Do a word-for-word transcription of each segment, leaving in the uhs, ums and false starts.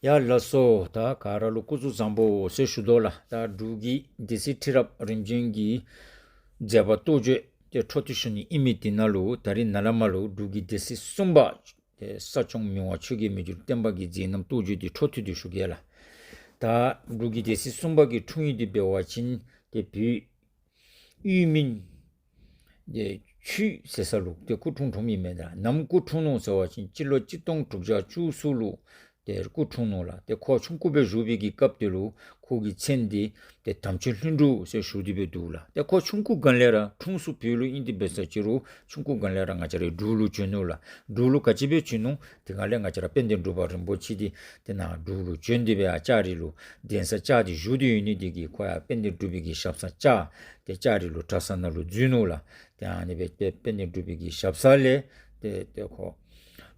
ཡ་ལགས་སོ། ད་ག་ར་ལུ་སྐུ་གཟུགས་བཟང་པོ་ཟེར་ཞུ་དོ་ལགས། ད་འབྲུག་གི་སྡེ་སྲིད་ཁྲི་རབས་རིམ་བྱོན་གྱི་མཛད་པ་རྟོགས་བརྗོད་དེ་འཕྲོ་མཐུད་ཞུ་ནི་ཨིན་མི་དེ་ནང་ལུ་ད་རིས་ནཱ་ལས་མར་ལུ་འབྲུག་གི་སྡེ་སྲིད་གསུམ་པ་དེ་ས་སྐྱོང་མི་དབང་ཆོས་རྒྱལ་མི་འགྱུར་བརྟན་པ་གི་མཛད་རྣམ་རྟོགས་བརྗོད་དེ་འཕྲོ་མཐུད་དེ་ཞུ་གེ་ལགས། ད་འབྲུག་གི་སྡེ་སྲིད་གསུམ་པ་གི་འཁྲུངས་ཡུལ་དེ་འབད་བ་ཅིན་དེ་བོད་ཡུལ་མིན་དེ་ཆུ་ཟེར་ས་ལུ་དེ་སྐུ་འཁྲུངས་འཁྲུངསམ་ཨིན་མས། ད་ནམ་སྐུ་འཁྲུངས་ནུག་ཟེར་བ་ཅིན་སྤྱི་ལོ་གཅིག་སྟོང་དྲུག་བརྒྱ་བཅུ་གསུམ་ལུ་དེ་སྐུ་འཁྲུངས་ནུག་ལགས། དེ་ཁོ་ཆུང་ཀུ་སྦེ་བཞུགས་པའི་གི་སྐབས་དེ་ལུ་ཁོ་གི་མཚན་དེ་དེ་དམ་ཆོས་ལྷུན་གྲུབ་ཟེར་ཞུ་སྟེ་སྦེ་འདུག་ལགས། དེ་ཁོ་ཆུང་ཀུ་སྒང་ལས་ར་འཁྲུངས་ས་བོད་ལུ་ཨིན་ཏེ་འབད་ས་ཅི་རུང་ཆུང་ཀུ་སྒང་ལས་ར་ང་བཅས་རའི་འབྲུག་ལུ་བྱོན་ནུག་ལགས། འབྲུག་ལུ་ག་ཅི་སྦེ་བྱོན་ནུག། དེ་སྒང་ལས་ང་བཅས་ར་དཔལ་ལྡན་འབྲུག་པ་རིན་པོ་ཆེ་དེ་དེ་ནཱ་འབྲུག་ལུ་བྱོན་ཏེ་སྦེ་ཡར་ལྕགས་རི་ལུ་གདན་ས་བཅགས་ཏེ་བཞུགས་ཏེ་ཡོད་ནི་དེ་གིས་ཁོ་ཡར་དཔལ་ལྡན་འབྲུག་པའི་གི་ཞབས་སར་བཅར་ཏེ་ལྕགས་རི་ལུ་གྲྭ་ས་ནང་ལུ་འཛུལ་ནུག་ལགས། དེ་ཨ་ནི་སྦེ་དཔལ་ལྡན་འབྲུག་པའི་གི་ཞབས་ས་ལས་དེ་དེ་ཁོ་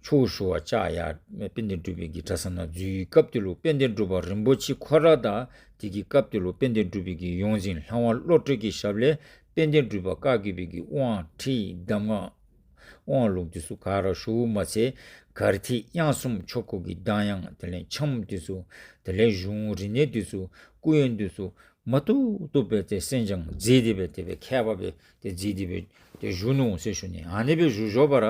ཆོས་ཞུ་བར་བཅར་ཡར་དཔལ་ལྡན་འབྲུག་པའི་གི་གྲྭ་ས་ནང་འཛུལ་བའི་སྐབས་དེ་ལུ་དཔལ་ལྡན་འབྲུག་པ་རིན་པོ་ཆེ་ཁོ་ར་དང་དེ་གི་སྐབས་དེ་ལུ་དཔལ་ལྡན་འབྲུག་པའི་གི་ཡོངས་འཛིན་ལྷ་དབང་བློ་གྲོས་ཀྱི་ཞབས་ལས་དཔལ་ལྡན་འབྲུག་པ་བཀའ་བརྒྱུད་པའི་གི་དབང་ཁྲིད་གདམས་ངག་དབང་ལུང་དེ་ཚུ་ག་ར་ཞུཝ་མ་ཚད་གར་ཐིག་དབྱངས་གསུམ་ཆོ་ག་གི་གདངས་དབྱངས་དེ་ལས་འཆམ་དེ་ཚུ་དེ་ལས་གཞུང་རིག་གནས་དེ་ཚུ་སྐུ་ཡོན་དེ་ཚུ་མ་ཐུབ་ཐུབ་སྦེ་དེ་གསན་སྦྱང་མཛད་དེ་སྦེ་དེ་སྦེ་མཁས་པ་སྦེ་དེ་མཛད་དེ་སྦེ་དེ་བཞུགས་ནུག་ཟེར་ཞུ་ནི། ཨ་ནི་སྦེ་བཞུགས་བཞུགས་པ་ར་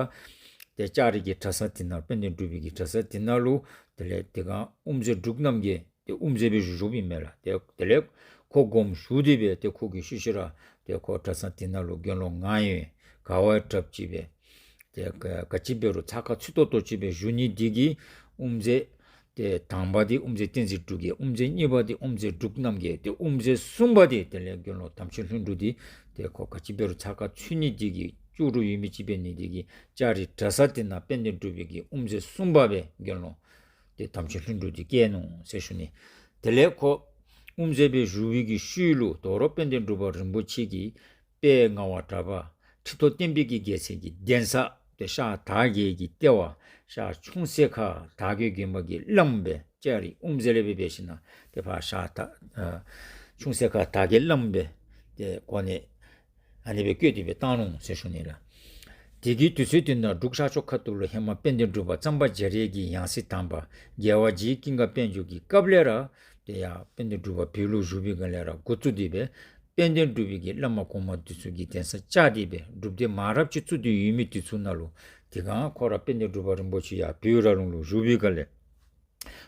དེ་ལྕགས་རི་གི་གྲྭ་ས་དེ་ནང་དཔལ་ལྡན་འབྲུག་པའི་གི་གྲྭ་ས་དེ་ནང་ལུ་དེ་ལས་དེ་སྒང་དབུ་མཛད་འབྲུག་རྣམ་རྒྱལ་དེ་དབུ་མཛད་སྦེ་བཞུགས་བཞུགསཔ་ཨིན་མས་ལགས། དེ་དེ་ལས་ཁོ་དགོངས་ཞུ་སྟེ་སྦེ་དེ་ཁོ་གིས་ཤུལ་ཤུལ་ར་དེ་ཁོ་གྲྭ་ཚང་དེ་ནང་ལུ་དགེ་སློང་ང་ཡོད་ག་བ་གྲབས་ཅིག་སྦེ་དེ་ག་ག་ཅི་འབད་རུང་ཚགས་ཁར་ཚུད་ཏོག་ཏོ་ཅིག་སྦེ་བཞུགས་ནི་དེ་གིས་དབུ་མཛད་དེ་དང་པ་དེ་དབུ་མཛད་བསྟན་འཛིན་འབྲུག་རྒྱལ། དབུ་མཛད་གཉིས་པ་དེ་དབུ་མཛད་འབྲུག་རྣམ་རྒྱལ། དེ་དབུ་མཛད་གསུམ་པ་དེ་དེ་ལས་དགེ་སློང་དམ་ཆོས་ལྷུན་གྲུབ་དེ་དེ་ཁོ་ག་ཅི་འབད་རུང་ཚགས་ཁར་ཚུད་ནི་དེ་གིས་ལྕོགས་གྲུབ་ཡོད་མི་ཅིག་འབད་ནི་དེ་གིས་ལྕགས་རི་གྲྭ་ས་དེ་ནང་དཔལ་ལྡན་འབྲུག་པའི་གི་དབུ་མཛད་གསུམ་པ་སྦེ་དགེ་སློང་དེ་དམ་ཆོས་ལྷུན་གྲུབ་དེ་བསྐོས་ནུག་ཟེར་ཞུ་ནི། དེ་ལས་ཁོ་དབུ་མཛད་སྦེ་བཞུགས་པའི་གི་ཤུལ་ལུ་དོ་རུང་དཔལ་ལྡན་འབྲུག་པ་རིན་པོ་ཆེ་གིས་དཔལ་ངག་དབང་གྲགས་པ་ཁྲི་ཐོག་བསྟན་པའི་གི་རྒྱལ་མཚན་གྱི་གདན་ས་དེ་ཤར་དར་བརྒྱད་ཀྱི་ལྟེ་བ་ཤར་ཆུང་སེ་ཁ་དར་རྒྱས་དགོན་པ་གི་བླམ་སྦེ་ལྕགས་རི་དབུ་མཛད་ལས་སྦེ་འབད་ཞིནམ་ལས་དེ་ཕར་ཤར་དར་ཨ་ཆུང་སེ་ཁ་དར་རྒྱས་བླམ་སྦེ་དེ་གོ་གནས་ཨ་ནི་སྦེ་བསྐོས་ཏེ་སྦེ་བཏང་ནུག་ཟེར་ཞུ་ནི་ལགས། དེ་གི་དུས་ཚོད་དེ་ནང་འབྲུག་ཤར་ཕྱོགས་ཁ་ཐུག་ལུ་ཧེ་མ་དཔལ་ལྡན་འབྲུག་པ་གཙང་པ་རྒྱ་རས་ཀྱི་ཡང་སྲིད་དང་པ་རྒྱལ་བ་རྗེ་ཀུན་དགའ་དཔལ་འབྱོར་གྱི་སྐབས་ལས་ར་དེ་ཡང་དཔལ་ལྡན་འབྲུག་པ་བོད་ལུ་བཞུགས་པའི་སྒང་ལས་ར་འགོ་བཙུགས་ཏེ་སྦེ་དཔལ་ལྡན་འབྲུག་པའི་གི་བླ་མ་གོང་མ་དེ་ཚུ་གིས་གདན་ས་བཅགས་ཏེ་སྦེ་སྒྲུབ་སྡེ་མང་རབས་ཅིག་བཙུགས་ཏེ་ཡོད་མི་དེ་ཚུ་ནང་ལུ་དེ་སྒང་ཁོ་ར་དཔལ་ལྡན་འབྲུག་པ་རིན་པོ་ཆེ་ཡང་བོད་ར་ལུང་ལུ་བཞུགས་པའི་སྒང་ལས་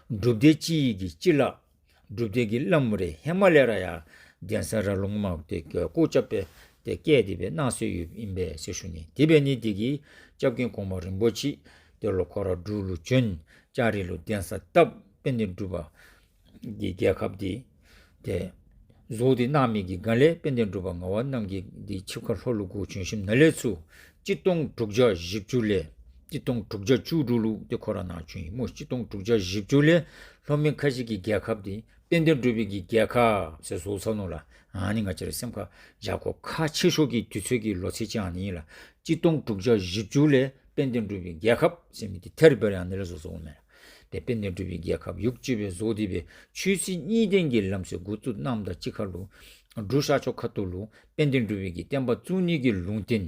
སྒྲུབ་སྡེ་སྤྱི་ཡི་གི་སྤྱི་བླ་སྒྲུབ་སྡེ་གི་བླམ་རེ་ཧེ་མ་ལས་ར་ཡང་གདན་ས་ར་ལུང་མ་དེ་བཀོད་ཁྱབ་སྦེ་དེ་བཀལ་ཏེ་སྦེ་གནང་སྲོལ་ཡོདཔ་ཨིན་པས་ཟེར་ཞུ་ནི། དེ་འབད་ནི་དེ་གིས་སྐྱབས་མགོན་གོང་མ་རིན་པོ་ཆེ་དེ་ལུ་ཁོ་ར་འབྲུག་ལུ་བྱོན་ལྕགས་རི་ལུ་གདན་ས་བཏབ། དཔལ་ལྡན་འབྲུག་པ་གི་རྒྱལ་ཁབ་དེ་དེ་བཟོ་སྟེ་གནང་མི་གི་སྒང་ལས་དཔལ་ལྡན་འབྲུག་པ་ངག་དབང་རྣམ་རྒྱལ་དེ་ཆིབས་ཁ་ལྷོ་ལུ་སྒོ་བྱོན་ཞིནམ་ལས་ཚུར་གཅིག་སྟོང་དྲུག་བརྒྱ་བཞི་བཅུ་ལས་གཅིག་སྟོང་དྲུག་བརྒྱ་བཅུ་དྲུག་ལུ་དེ་ཁོ་ར་ནཱ་བྱོན་ཡི་སྨོ། གཅིག་སྟོང་དྲུག་བརྒྱ་བཞི་བཅུ་ལས་ལྷོ་མོན་ཁ་བཞི་གི་རྒྱལ་ཁབ་དེ་དཔལ་ལྡན་འབྲུག་པའི་གི་རྒྱལ་ཁབ་ཟེར་བཟོ་ཚར་ནུག་ལགས། ཨ་ནི་ང་བཅས་རའི་སེམས་ཁར་བཞག་དགོཔ་ཁག་ཆེ་ཤོས་ཀྱི་དུས་ཚོད་ཀྱི་ལོ་ཚིགས་ཅིག་ཨ་ནི་ཨིན་ལགས། གཅིག་སྟོང་དྲུག་བརྒྱ་བཞི་བཅུ་ལས་དཔལ་ལྡན་འབྲུག་པའི་རྒྱལ་ཁབ་ཟེར་མི་དེ་ཐད་རི་བ་རི་ཨ་ནི་ལས་བཟོ་བཟོཝ་མས། དེ་དཔལ་ལྡན་འབྲུག་པའི་རྒྱལ་ཁབ་ཡུག་གཅིག་སྦེ་བཟོ་སྟེ་སྦེ་ཆོས་སྲིད་གཉིས་ལྡན་གྱི་ལམ་སྲོལ་འགོ་བཙུགས་གནངམ་དང་གཅིག་ཁར་ལུ་འབྲུག་ཤར་ཕྱོགས་ཁ་ཐུག་ལུ་དཔལ་ལྡན་འབྲུག་པའི་གི་བསྟན་པ་བཙུགས་ནི་གི་ལུང་བསྟན་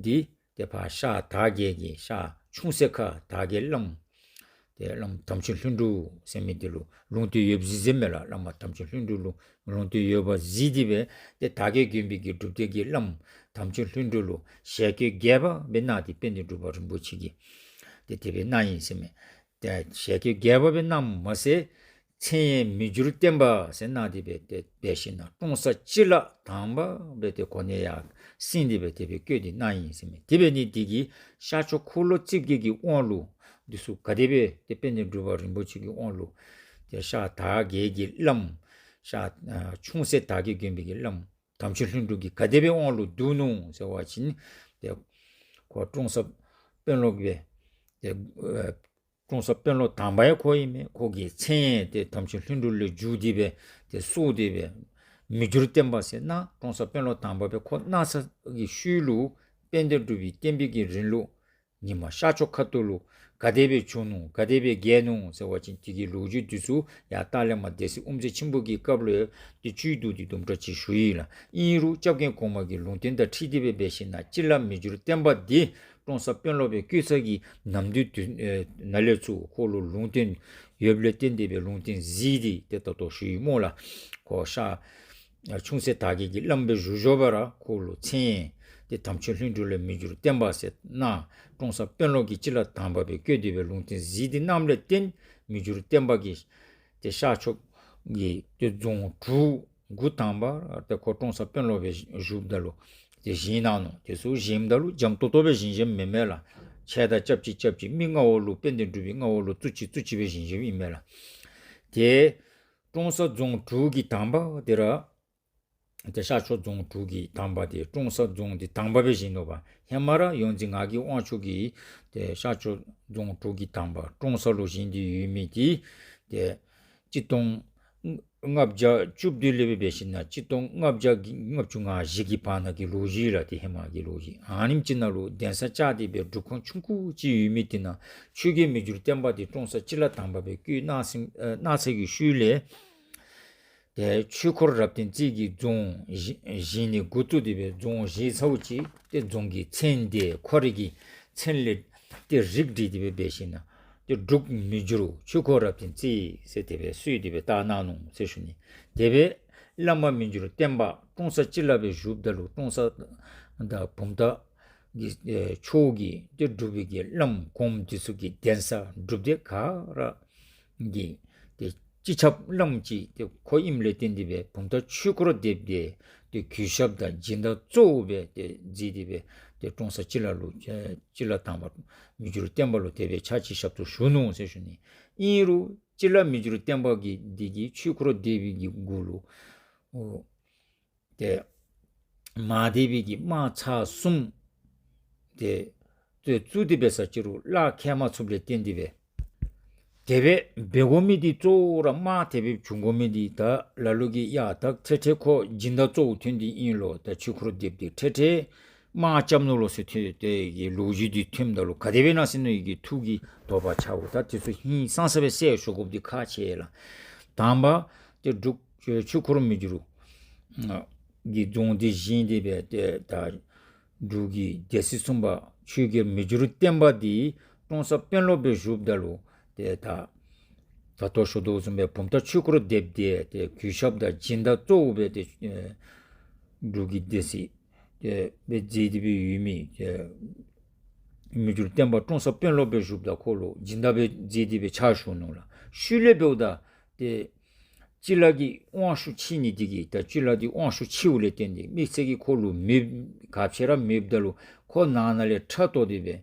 འདི་དེ་ཕར་ཤར་དར་རྒྱས་ཀྱི་ཤར་ཆུང་སེ་ཁ་དར་རྒྱས་བླམ་དེ་བླམ་དམ་ཆོས་ལྷུན་གྲུབ་ཟེར་མི་དེ་ལུ་ལུང་བསྟན་ཡོདཔ་གཟིགས་གཟིགསཔ་མས་ལགས། བླ་མ་དམ་ཆོས་ལྷུན་གྲུབ་ལུ་ལུང་བསྟན་ཡོདཔ་གཟིགས་ཏེ་སྦེ་དེ་དར་རྒྱས་དགོན་པའི་གི་སྒྲུབ་སྡེ་གི་བླམ་དམ་ཆོས་ལྷུན་གྲུབ་ལུ་ཞལ་བཀོད་རྒྱས་པ་སྦེ་གནང་སྟེ་དཔལ་ལྡན་འབྲུག་པ་རིན་པོ་ཆེ་གིས་དེ་དེ་སྦེ་གནང་ཡི་ཟེར་མས། དེ་ཞལ་བཀོད་རྒྱས་པ་སྦེ་གནངམ་མ་ཚད་མཚན་ཡང་མི་འགྱུར་བརྟན་པ་ཟེར་གནང་སྟེ་སྦེ་དེ་སྦེ་ཞིནམ་ལས་ཀྲོང་གསར་སྤྱི་བླ་དང་པ་སྦེ་དེ་གོ་གནས་ཡར་བསྐྱིངས་ཏེ་སྦེ་དེ་སྦེ་བསྐོས་ཏེ་གནང་ཡི་ཟེར་མས། དེ་འབད་ནི་དེ་གིས་ཤར་ཕྱོགས་འཁོར་ལོ་རྩིབས་བརྒྱད་ཀྱི་དབང་ལུང་དེ་ཚུ་ག་དེ་སྦེ་དེ་དཔལ་ལྡན་འབྲུག་པ་རིན་པོ་ཆེ་གི་དབང་ལུང་དེ་ཤར་དར་རྒྱས་ཀྱི་བླམ་ཤར་ཨ་ཆུང་སེ་དར་རྒྱས་དགོན་པའི་གི་བླམ་དམ་ཆོས་ལྷུན་གྲུབ་ཀྱིས་ག་དེ་སྦེ་དབང་ལུང་བསྡུ་ནུག་ཟེར་བ་ཅིན་དེ་ཁོ་ཀྲོང་གསར་དཔོན་སློབ་སྦེ་དེ་ཨེ་ཀྲོང་གསར་དཔོན་སློབ་དང་པ་ཡང་ཁོ་ཨིན་མས། ཁོ་གི་མཚན་དེ་དམ་ཆོས་ལྷུན་གྲུབ་ལས་བསྒྱུར་ཏེ་སྦེ་དེ་གསོལ་ཏེ་སྦེ་མི་འགྱུར་བརྟན་པ་ཟེར་གནང་། ཀྲོང་གསར་དཔོན་སློབ་དང་པ་སྦེ་ཁོ་གནང་ས་གི་ཤུལ་ལུ་དཔལ་ལྡན་འབྲུག་པའི་བསྟན་པའི་གི་རིང་ལུགས་ཉིན་མ་ཤར་ཕྱོགས་ཁ་ཐུག་ལུ་ག་དེ་སྦེ་བྱུང་ནུག་ག་དེ་སྦེ་རྒྱས་ནུག་ཟེར་བ་ཅིན་དེ་གི་ལོ་རྒྱུས་དེ་ཚུ་ཡང་ད་ལས་མར་སྡེ་སྲིད་དབུ་མཛད་ཆེན་པོ་གི་སྐབས་ལུ་དེ་བཅུད་བསྡུ་སྟེ་དུམ་གྲ་ཅིག་ཞུ་ཡི་ལགས། ཨིན་རུང་སྐྱབས་མགོན་གོང་མ་གི་ལུང་བསྟན་དང་འཁྲིལ་ཏེ་སྦེ་འབད་ཞིནམ་ལས་སྤྱི་བླ་མི་འགྱུར་བརྟན་པ་འདི་ ཀྲོང་གསར་དཔོན་སློབ་སྦེ་བསྐོས་ས་གི་ནམ་དུས་དུས་ཨེ་ནང་ལས་ཚུར་ཁོ་ལུ་ལུང་བསྟན་ཡོདཔ་ལས་བརྟེན་ཏེ་སྦེ་ལུང་བསྟན་གཟིགས་ཏེ་ཏེ་ད་ལྟོ་ཞུ་ཡི་སྨོ་ལགས། ཁོ་ཤ་ཨ་ཆུང་སྲས་དར་རྒྱས་ཀྱི་བླམ་སྦེ་བཞུགས་བཞུགས་པ་ར་ཁོ་ལུ་མཚན་ཏེ་དམ་ཆོས་ལྷུན་གྲུབ་ལས་མི་འགྱུར་བརྟན་པ་ཟེར་གནང་། ཀྲོང་གསར་དཔོན་སློབ་ཀྱི་སྤྱི་བླ་དང་པ་སྦེ་བསྐོས་ཏེ་སྦེ་ལུང་བསྟན་གཟིགས་ཏེ་གནངམ་ལས་བརྟེན་མི་འགྱུར་བརྟན་པ་གིས་ཏེ་ཤར་ཕྱོགས་ཀྱི་ཏེ་རྫོང་དྲུག་འགོ་དང་པ་ཏེ་ཁོ་ཀྲོང་གསར་དཔོན་སློབ་སྦེ་བཞུགསཔ་ད་ལུ་ཏེ་བཞེངས་གནང་ནུག། དེ་ཚུ་བཞེངསམ་ད་ལུ་འཇམ་ཏོང་ཏོ་སྦེ་བཞེངས་བཞེངསམ་མེན་མས་ལགས། ཆས་དང་རྐྱབ་ཅིག་རྐྱབ་ཅིག་མི་མངའ་འོག་ལུ་དཔལ་ལྡན་འབྲུག་པའི་མངའ་འོག་ལུ་བཙུགས་ཅིག་བཙུགས་ཅིག་སྦེ་བཞེངས་བཞེངསམ་ཨིན་མས་ལགས། ཏེ་ཀྲོང་གསར་རྫོང་དྲུག་གི་དང་པ་དེ་ར་ཏེ་ཤར་ཕྱོགས་རྫོང་དྲུག་གི་དང་པ་དེ་ཀྲོང་གསར་རྫོང་དེ་དང་པ་སྦེ་བཞེངས་ནུག་པ། ཧེ་མ་ར་ཡོངས་འཛིན་ངག་གི་དབང་ཕྱུག་གིས་ཏེ་ཤར་ཕྱོགས་རྫོང་དྲུག་གི་དང་པ་ཀྲོང་གསར་ལུ་བཞེངས་ཏེ་ཡོད་མི་དེ་ཏེ་གཅིག་སྟོང་ལྔ་བརྒྱ་བཅུ་བདུན་ལས་སྦེ་འབད་ཞིན་ན་གཅིག་སྟོང་ལྔ་བརྒྱ་ལྔ་བཅུ་ང་བཞི་གི་བར་ན་གི་ལོ་རྒྱུས་ལགས། ཏེ་ཧེ་མ་གི་ལོ་རྒྱུས། ཨ་ནེམ་ཅིག་ནང་ལུ་གདན་ས་བཅགས་ཏེ་སྦེ་སྒྲུབ་ཁང་ཆུང་ཀུ་ཅིག་ཡོད་མི་དེ་ནང་ཆོས་རྒྱལ་མི་འགྱུར་བརྟན་པ་དེ་ཀྲོང་གསར་སྤྱི་བླ་དང་པ་སྦེ་བསྐོས་གནང་ཟིན་ཨེ་གནང་ཚར་གྱི་ཤུལ་ལས་ཏེ་ཆོས་འཁོར་རབ་བརྟན་རྩེ་གི་རྫོང་བཞེངས་བཞེངས་ནི་འགོ་བཙུགས་ཏེ་སྦེ་རྫོང་བཞེངས་ཚརཝ་ཅིག་ཏེ་རྫོང་གི་མཚན་དེ་ཁོ་རའི་གི་མཚན་ལས་ཏེ་རིགས་བསྒྲིགས་ཏེ་སྦེ་འབད་ཞིན་ན་ཏེ་འབྲུག་མི་འགྱུར་ཆོས་འཁོར་རབ་བརྟན་རྩེ་ཟེར་དེ་སྦེ་གསོལ་ཏེ་སྦེ་བཏགས་གནང་ནུག་ཟེར་ཞུ་ནི། དེ་སྦེ་བླ་མ་མི་འགྱུར་བརྟན་པ་ཀྲོང་གསར་སྤྱི་བླ་སྦེ་བཞུགསཔ་ད་ལུ་ཀྲོང་གསར་དང་བུམ་ཐང་གི་ཨེ་ཕྱོགས་ཀྱི་ཏེ་འབྲུག་པའི་གི་བླམ་གོངམ་དེ་ཚུ་གི་གདན་ས་སྒྲུབ་སྡེ་ག་ར་གི་ཏེ་སྤྱི་ཁྱབ་བླམ་ཅིག་ཏེ་ཁོ་ཨིནམ་ལས་བརྟེན་ཏེ་སྦེ་བུམ་ཐང་ཆོས་འཁོར་སྡེ་པ་དེ་ཏེ་གུས་ཞབས་དང་སྦྱིན་བདག་གཙོ་བོ་སྦེ་ཏེ་མཛད་དེ་སྦེ་ཏེ་ཀྲོང་གསར་སྤྱི་བླ་ལུ་ཨེ་སྤྱི་བླ་དང་པ་མི་འགྱུར་བརྟན་པ་ལུ་དེ་སྦེ་ཕྱག་ཕྱི་ཞབས་ཏོག་ཞུ་ནུག་ཟེར་ཞུ་ནི། ཨིན་རུང་སྤྱི་བླ་མི་འགྱུར་བརྟན་པ་གི་འདི་གི་ཆོས་འཁོར་སྡེ་པའི་གི་གུ་ལུ་ཨོ་ཏེ་མ་དད་པའི་གི་དམག་ཚར་གསུམ་ཏེ་ཏེ་བཙུགས་ཏེ་འབད་ས་ཅིག་རུང་གླགས་ཁེལ་མ་ཚུགསཔ་ལས་བརྟེན་ཏེ་སྦེ་དེ་སྦེ་འབད་དགོ་མི་འདི་གཙོ་བོ་ར་དམག་དེ་སྦེ་བྱུང་དགོ་མི་འདི་ད་ལ་ལུ་གིས་ཡ་ད་ཁྲེ་ཁྲེ་ཁོ་སྦྱིན་བདག་གཙོ་བོ་ཐོན་ཏེ་ཨིན་ལོ། ད་ཆོས་འཁོར་སྡེ་པ་འདི་ཁྲེ་ཁྲེ་དམག་རྐྱབ་ནུག་ལོ་ཟེར་ཐོན་ཏེ་གི་ལོ་རྒྱུས་འདི་ཐོནམ་ད་ལུ་ག་དེ་སྦེ་ཨིན་ན་ཟེར་མནོ་ཡི་གི་ཐུགས་ཀྱི་དོགས་པ་ཆགས་འོང་། ད་དེ་ཚུ་ཧིང་སངས་ས་སྦེ་བསལ་ཞུ་དགོཔ་འདི་ཁག་ཆེ་ལགས། དང་པ་ཏེ་འབྲུག་ཆོས་འཁོར་མི་འགྱུར་གྱི་རྫོང་འདི་བཞེངས་ཏེ་སྦེ་ཏེ་ད་འབྲུག་གི་སྡེ་སྲིད་གསུམ་པ་ཆོས་རྒྱལ་མི་འགྱུར་བརྟན་པ་འདི་ཀྲོང་གསར་དཔོན་སློབ་སྦེ་བཞུགསཔ་ད་ལུ་ཏེ་ད་ད་ལྟོ་ཞུ་དོ་བཟུམ་སྦེ་བུམ་ཐང་ཆོས་འཁོར་སྡེ་པ་འདི་ཏེ་གུས་ཞབས་དང་སྦྱིན་བདག་གཙོ་བོ་སྦེ་ཏེ་ཨེ་འབྲུག་གི་སྡེ་སྲིད་ཏེ་སྦེ་མཛད་དེ་སྦེ་ཡོད་མི་ཏེ་མི་འགྱུར་བརྟན་པ་ཀྲོང་གསར་དཔོན་སློབ་སྦེ་བཞུགསཔ་ད་ཁོ་ལུ་སྦྱིན་བདག་སྦེ་མཛད་དེ་སྦེ་ཕྱག་ཞུ་ནུག་ལགས། ཤུལ་ལས་འབདཝ་ད་ཏེ་སྤྱི་བླ་གི་དབང་ཤུགས་ཆེ་ནི་འདི་གིས་ད་སྤྱི་བླ་འདི་དབང་ཤུགས་ཆེཝ་ལས་བརྟེན་ཏེ་མི་སེར་གྱིས་ཁོ་ལུ་མོས་ག་ཅི་ར་མོསཔ་ད་ལུ་ཁོ་ནང་ན་ལས་ཁྲག་བཏོག་སྟེ་སྦེ་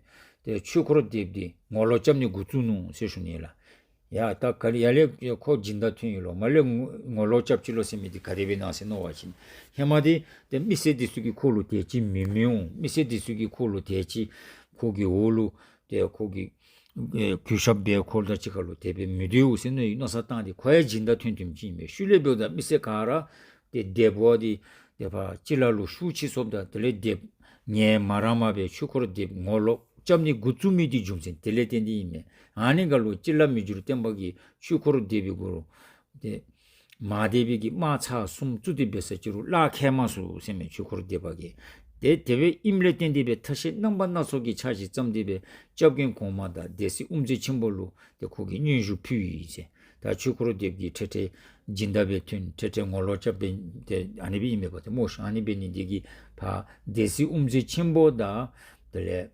ཏེ་ཆོས་འཁོར་སྡེ་པ་འདི་ངོ་ལོག་རྐྱབ་ནི་འགོ་བཙུགས་ནུག་ཟེར་ཞུ་ནི་ལགས། ཡ་ད་ག་ལས་ཡར་ལས་ཁོ་སྦྱིན་བདག་ཐོན་ཡི་ལོ་མར་ལས་ངོ་ངོ་ལོག་རྐྱབ་ཅི་ལོ་ཟེར་མི་འདི་ག་དེ་སྦེ་ཨིན་ན་ཟེར་མནོ་བ་ཅིན་ཧེ་མ་འདི་ཏེ་མི་སེར་འདི་ཚུ་གིས་ཁོ་ལུ་དེ་ཅིག་མི་མོས་འོང་། མི་སེར་འདི་ཚུ་གིས་ཁོ་ལུ་དེ་ཅིག་ཁོ་གི་འོག་ལུ་ཏེ་ཁོ་གི་ཨེ་གུས་ཞབས་འབད་ཁོ་དང་གཅིག་ཁར་ལུ་དེ་སྦེ་མི་སྡོད་འོང་ཟེར་མནོ་ཡི་མནོ་བསམ་བཏང་སྟེ་ཁོ་ཡང་སྦྱིན་བདག་ཐོན་ཐོནམ་ཅིག་ཨིན་པས། ཤུལ་ལས་འབདཝ་ད་མི་སེར་ག་ར་ཏེ་སྡེ་པ་འདི་ཏེ་ཕར་སྤྱི་བླ་ལུ་ཤུགས་ཆེ་སོངམ་ད་དེ་ལས་སྡེ་པ་ངལ་མ་རངསམ་སྦེ་ཆོས་འཁོར་སྡེ་པ་ངོ་ལོག་རྐྱབ་ནི་འགོ་བཙུགས་མི་འདི་རྒྱུ་མཚན་དེ་ལས་བརྟེན་ཏེ་ཨིན་མས། ཨ་ནི་སྒང་ལུ་སྤྱི་བླ་མི་འགྱུར་བརྟན་པ་གིས་ཆོས་འཁོར་སྡེ་པའི་གུ་ལུ་ཏེ་མ་དད་པའི་གི་དམག་ཚར་གསུམ་བཙུགས་ཏེ་འབད་ས་ཅིག་རུང་གླགས་ཁེལ་མ་ཚུགས་ཟེར་མས། ཆོས་འཁོར་སྡེ་པ་གིས་ཏེ་དེ་སྦེ་ཨིནམ་ལས་བརྟེན་ཏེ་སྦེ་ཐབས་ཤེས་རྣམ་པ་སྣ་ཚོགས་ཀྱི་ཕྱག་ཅིག་བརྩམས་ཏེ་སྦེ་སྐྱབས་མགོན་གོང་མ་དང་སྡེ་སྲིད་དབུ་མཛད་ཆེན་པོ་ལུ་ཏེ་ཁོ་གིས་སྙན་ཞུ་ཕུལ་ཡི་ཟེར། ད་ཆོས་འཁོར་སྡེ་པ་གིས་ཁྲེ་ཁྲེ་སྦྱིན་བདག་སྦེ་ཐོན་ཁྲེ་ཁྲེ་ངོ་ལོག་རྐྱབ་སྦེ་ཏེ་ཨ་ནི་སྦེ་ཨིན་མས་པ་ཏེ་སྨོ་ཤ། ཨ་ནི་འབད་ནི་འདི་གིས་ཕར་སྡེ་སྲིད་དབུ་མཛད་ཆེན་པོ་དང་དེ་ལས་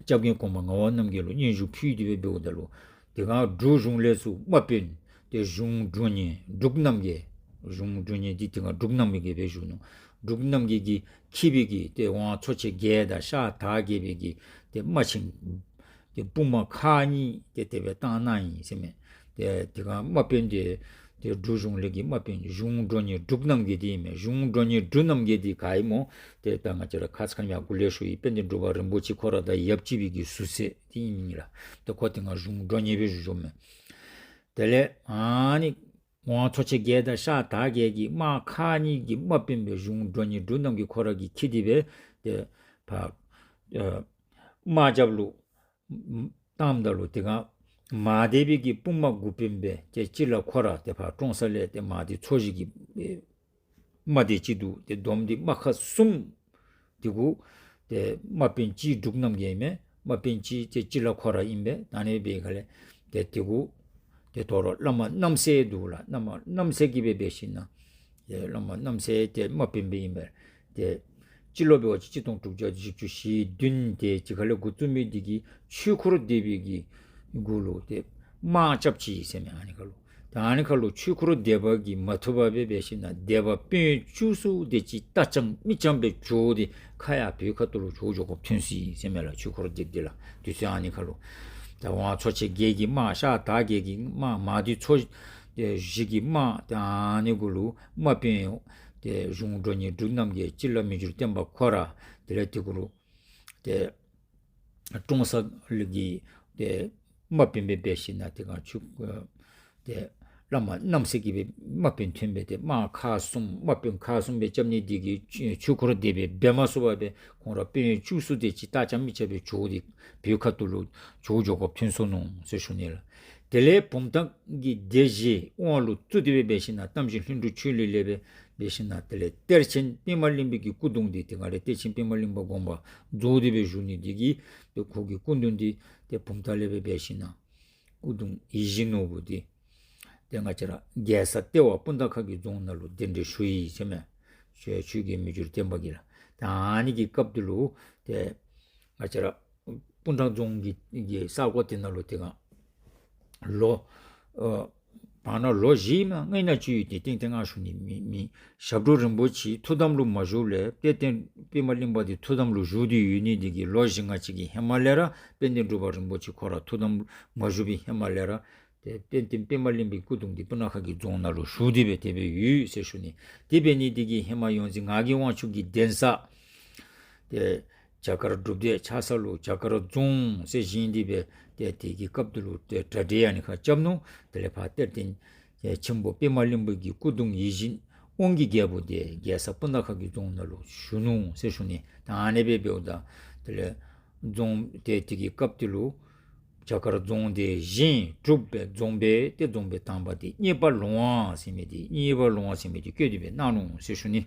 སྐྱབས་མགོན་གོང་མ་ངག་དབང་རྣམ་རྒྱལ་ལུ་སྙན་ཞུ་ཕུལ་ཏེ་སྦེ་འབདཝ་ད་ལུ་དེ་སྒང་འབྲུག་གཞུང་ལས་ཚུར་དམག་དཔོན་ཏེ་གཞུང་མགྲོན་གཉེར་འབྲུག་རྣམ་རྒྱལ། གཞུང་མགྲོན་གཉེར་འདི་དེ་སྒང་འབྲུག་རྣམ་རྒྱལ་སྦེ་བཞུགས་ནུག། འབྲུག་རྣམ་རྒྱལ་གྱིས་འཁྱིད་པའི་གི་ཏེ་ཝང་ཚོ་ཆེན་བརྒྱད་དང་ཤར་དར་རྒྱས་པའི་གི་ཏེ་དམག་ཆེན་ཏེ་དཔུང་དམག་ཁག་གཉིས་ཏེ་དེ་སྦེ་བཏང་གནང་ཡི་ཟེར་མས། ཏེ་དེ་སྒང་དམག་དཔོན་འདི་ཏེ་འབྲུག་གཞུང་ལས་ཀྱི་དམག་དཔོན་གཞུང་མགྲོན་གཉེར་འབྲུག་རྣམ་རྒྱལ་འདི་ཨིན་མས། གཞུང་མགྲོན་གཉེར་འབྲུག་རྣམ་རྒྱལ་འདི་ག་ཨིན་སྨོ། ཏེ་ད་ང་བཅས་ར་ཁ་ཙ་ཁ་ཉིནམ་ཡར་འགོ་ལས་ཞུ་ཡི། དཔལ་ལྡན་འབྲུག་པ་རིན་པོ་ཆེ་ཁོ་ར་དང་ཡབ་གཅིག་པའི་གི་ཟུར་སྲས་འདི་ཨིན་མས་ལགས། ཏེ་ཁོ་དེ་སྒང་གཞུང་མགྲོན་གཉེར་སྦེ་བཞུགས་བཞུགསཔ་མས། དེ་ལས་ཨ་ནི་ཝང་ཚོ་ཆེན་བརྒྱད་དང་ཤར་དར་རྒྱས་ཀྱི་དམག་ཁག་གཉིས་ཀྱི་དམག་དཔོན་སྦེ་གཞུང་མགྲོན་གཉེར་འབྲུག་རྣམ་རྒྱལ་ཁོ་ར་གིས་འཁྱིད་དེ་སྦེ་ཏེ་ཕར་ཨེ་དམག་རྒྱབ་ལུ་བཏངམ་ད་ལུ་དེ་སྒང་མ་དད་པའི་གི་དཔུང་དམག་འགོ་དཔོན་སྦེ་ཏེ་སྤྱི་བླ་ཁོ་ར་ཏེ་ཕར་ཀྲོང་གསར་ལས་ཏེ་མ་དད་ཚོས་གཞི་གི་ཨེ་དམག་སྡེ་ཅིག་འདུག། ཏེ་བསྡོམས་ཏེ་དམག་ཁག་གསུམ་དེ་གུ་ ཏེ་དམག་དཔོན་སྤྱི་འབྲུག་རྣམ་རྒྱལ་མས། དམག་དཔོན་སྤྱི་ཏེ་སྤྱི་བླ་ཁོ་ར་ཨིན་པས། ད་ཨ་ནི་སྦེ་ག་ལས་ཏེ་དེ་གུ་ཏེ་དོ་རུང་བླ་མ་རྣམ་སྲས་འདུག་ལགས། བླ་མ་རྣམ་སྲས་ཀྱིས་སྦེ་འབད་ཞིན་ན་ཏེ་བླ་མ་རྣམ་སྲས་ཏེ་དམག་དཔོན་སྦེ་ཨིན་པས། ཏེ་སྤྱི་ལོ་འབད་བ་ཅིན་གཅིག་སྟོང་དྲུག་བརྒྱ་བཞི་བཅུ་ཞེ་བདུན་ཏེ་དེ་ཅིག་ཁར་ལས་འགོ་བཙུགས་མི་འདི་གིས་ཆོས་འཁོར་སྡེ་པའི་གི་གུ་ལུ་ཏེ་དམག་རྐྱབ་ཅི་ཟེར་མས། ཨ་ནི་ཁར་ལུ་ཏེ་ཨ་ནི་ཁར་ལུ་ཆོས་འཁོར་སྡེ་པ་གིས་མ་བཏུབ་པར་སྦེ་འབད་ཞིན་ན་སྡེ་པ་དཔོན་བཅུ་གསུམ་དེ་ཅིག་ལྟ་ཅང་མི་ཅང་སྦེ་བྱོག་སྟེ་ཁ་ཡར་བོད་ཁ་ཐུག་ལུ་བྱོག་འགྱོ་དགོཔ་ཐོན་སོ་ཡི་ཟེར་མས་ལགས། ཆོས་འཁོར་སྡེ་འདི་ལགས། དུས་ཚོད་ཨ་ནི་ཁར་ལུ་ད་ཝང་ཚོ་ཆེན་བརྒྱད་ཀྱི་དམག་ཤར་དར་བརྒྱད་ཀྱི་དམག་མང་སྡེ་ཚོ་ཨེ་བཞི་གི་དམག་ཏེ་ཨ་ནི་གུ་ལུ་དམག་དཔོན་ཏེ་གཞུང་མགྲོན་གཉེར་འབྲུག་རྣམ་རྒྱལ་སྤྱི་བླ་མི་འགྱུར་བརྟན་པ་ཁོ་ར་དེ་ལས་དེ་གུ་ལུ་ཏེ་ཀྲོང་གསར་གྱི་ཏེ་དམག་དཔོན་སྦེ་འབད་ཞིན་ན་ཏེ་ག་ཆུ་ཨེ་ཏེ་བླ་མ་རྣམ་སྲས་ཀྱིས་སྦེ་དམག་དཔོན་ཐོན་སྦེ་ཏེ་དམག་ཁག་གསུམ་དམག་དཔོན་ཁག་གསུམ་སྦེ་རྐྱབ་ནི་འདི་གིས་ཆོས་འཁོར་སྡེ་པ་འབད་མ་ཚུགས་པར་སྦེ་ཁོང་ར་དཔོན་བཅུ་གསུམ་དེ་ཅིག་ལྟ་ཅང་མི་ཅང་སྦེ་བྱོག་སྟེ་བོད་ཁ་ཐུག་ལུ་བྱོག་འགྱོ་དགོཔ་ཐོན་སོ་ནུག་ཟེར་ཞུ་ནི་ལགས། དེ་ལས་བུམ་ཐང་གི་སྡེ་བཞི་དབང་ལུ་བཙུགས་ཏེ་སྦེ་འབད་ཞིན་ན་གཏམ་གཞི་ལྷུན་གྲུབ་ཆོས་གླིང་ལས་སྦེ་འབད་ཞིན་ན་དེ་ལས་གཏེར་ཆེན་པདྨ་གླིང་པའི་གི་སྐུ་གདུང་འདི་ཏེ་ག་ལས་གཏེར་ཆེན་པདྨ་གླིང་པ་དགོངས་པ་རྫོགས་ཏེ་སྦེ་བཞུགས་ནི་འདི་གིས་ཏེ་ཁོ་གི་སྐུ་གདུང་འདི་ཏེ་བུམ་ཐང་ལས་སྦེ་འབད་ཞིན་ན་སྐུ་གདུང་ཡིད་བཞིན་ནོར་བུ་འདི་ཏེ་ང་བཅས་ར་རྒྱལ་ས་ལྟེ་བ་སྤུངས་ཐང་ཁ་གི་རྫོང་ནང་ལུ་གདན་འདྲེན་ཞུ་ཡི་ཟེར་མས། ཆོས་ཆོས་རྒྱལ་མི་འགྱུར་བརྟན་པ་གིས་ལགས། ད་ཨ་ནི་གི་སྐབས་འདི་ལུ་ཏེ་ང་བཅས་ར་སྤུངས་ཐང་རྫོང་གི་གི་ས་གོ་དེ་ནང་ལུ་ཏེ་ག་ལོ་ཨ་བར་ན་ལོ་བཞི་མ་ལྔ་ན་ཅིག་ཡོད། ཏེ་ཏིང་ཏེ་ང་ཞུ་ནི་མེད་མེད། ཞབས་དྲུང་རིན་པོ་ཆེ་ཐུགས་དམ་ལུ་མ་བཞུགས་ལས་དཔལ་ལྡན་པདྨ་གླིང་པ་འདི་ཐུགས་དམ་ལུ་བཞུགས་ཏེ་ཡོད་ནི་འདི་གིས་ལོ་བཞི་ལྔ་ཅིག་གི་ཧེ་མ་ལས་ར་དཔལ་ལྡན་འབྲུག་པ་རིན་པོ་ཆེ་ཁོ་ར་ཐུགས་དམ་མ་བཞུགས་པའི་ཧེ་མ་ལས་ར་ཏེ་དཔལ་ལྡན་པདྨ་གླིང་པའི་སྐུ་གདུང་འདི་སྤུངས་ཐང་ཁ་གི་རྫོང་ནང་ལུ་བཞུགས་ཏེ་སྦེ་དེ་སྦེ་ཡོད་ཟེར་ཞུ་ནི། དེ་འབད་ནི་འདི་གིས་ཧེ་མ་ཡོངས་འཛིན་ངག་གི་དབང་ཕྱུག་གི་གདན་ས་ཏེ་བྱ་དཀར་སྒྲུབ་སྡེ་ཕྱག་ས་ལུ་བྱ་དཀར་རྫོང་ཟེར་བཞེངས་ཏེ་སྦེ་ཏེ་དེ་གི་སྐབས་འདི་ལུ་ཏེ་གྲ་སྒྲིག་ཨ་ནི་ཁར་རྐྱབ་ནུག། དེ་ལས་ཕར་གཏེར་སྟོན་ཆེན་པོ་པདྨ་གླིང་པ་གི་སྐུ་གདུང་ཡིད་བཞིན་དབང་གི་རྒྱལ་པོ་འདི་རྒྱལ་ས་སྤུངས་ཐང་ཁ་གི་རྫོང་ནང་ལུ་བཞུགས་ནུག་ཟེར་ཞུ་ནི། ད་ཨ་ནི་སྦེ་འབདཝ་ད་དེ་ལས་རྫོང་ཏེ་དེ་གི་སྐབས་འདི་ལུ་བྱ་དཀར་རྫོང་འདི་བཞེངས་གྲུབ་སྦེ་རྫོང་དཔོན་ཏེ་རྫོང་དཔོན་དང་པ་འདི་གཉེར་པ་ལོང་བ་ཟེར་མི་འདི་གཉེར་པ་ལོང་བ་ཟེར་མི་འདི་བསྐོས་ཏེ་སྦེ་གནང་ནུག་ཟེར་ཞུ་ནི།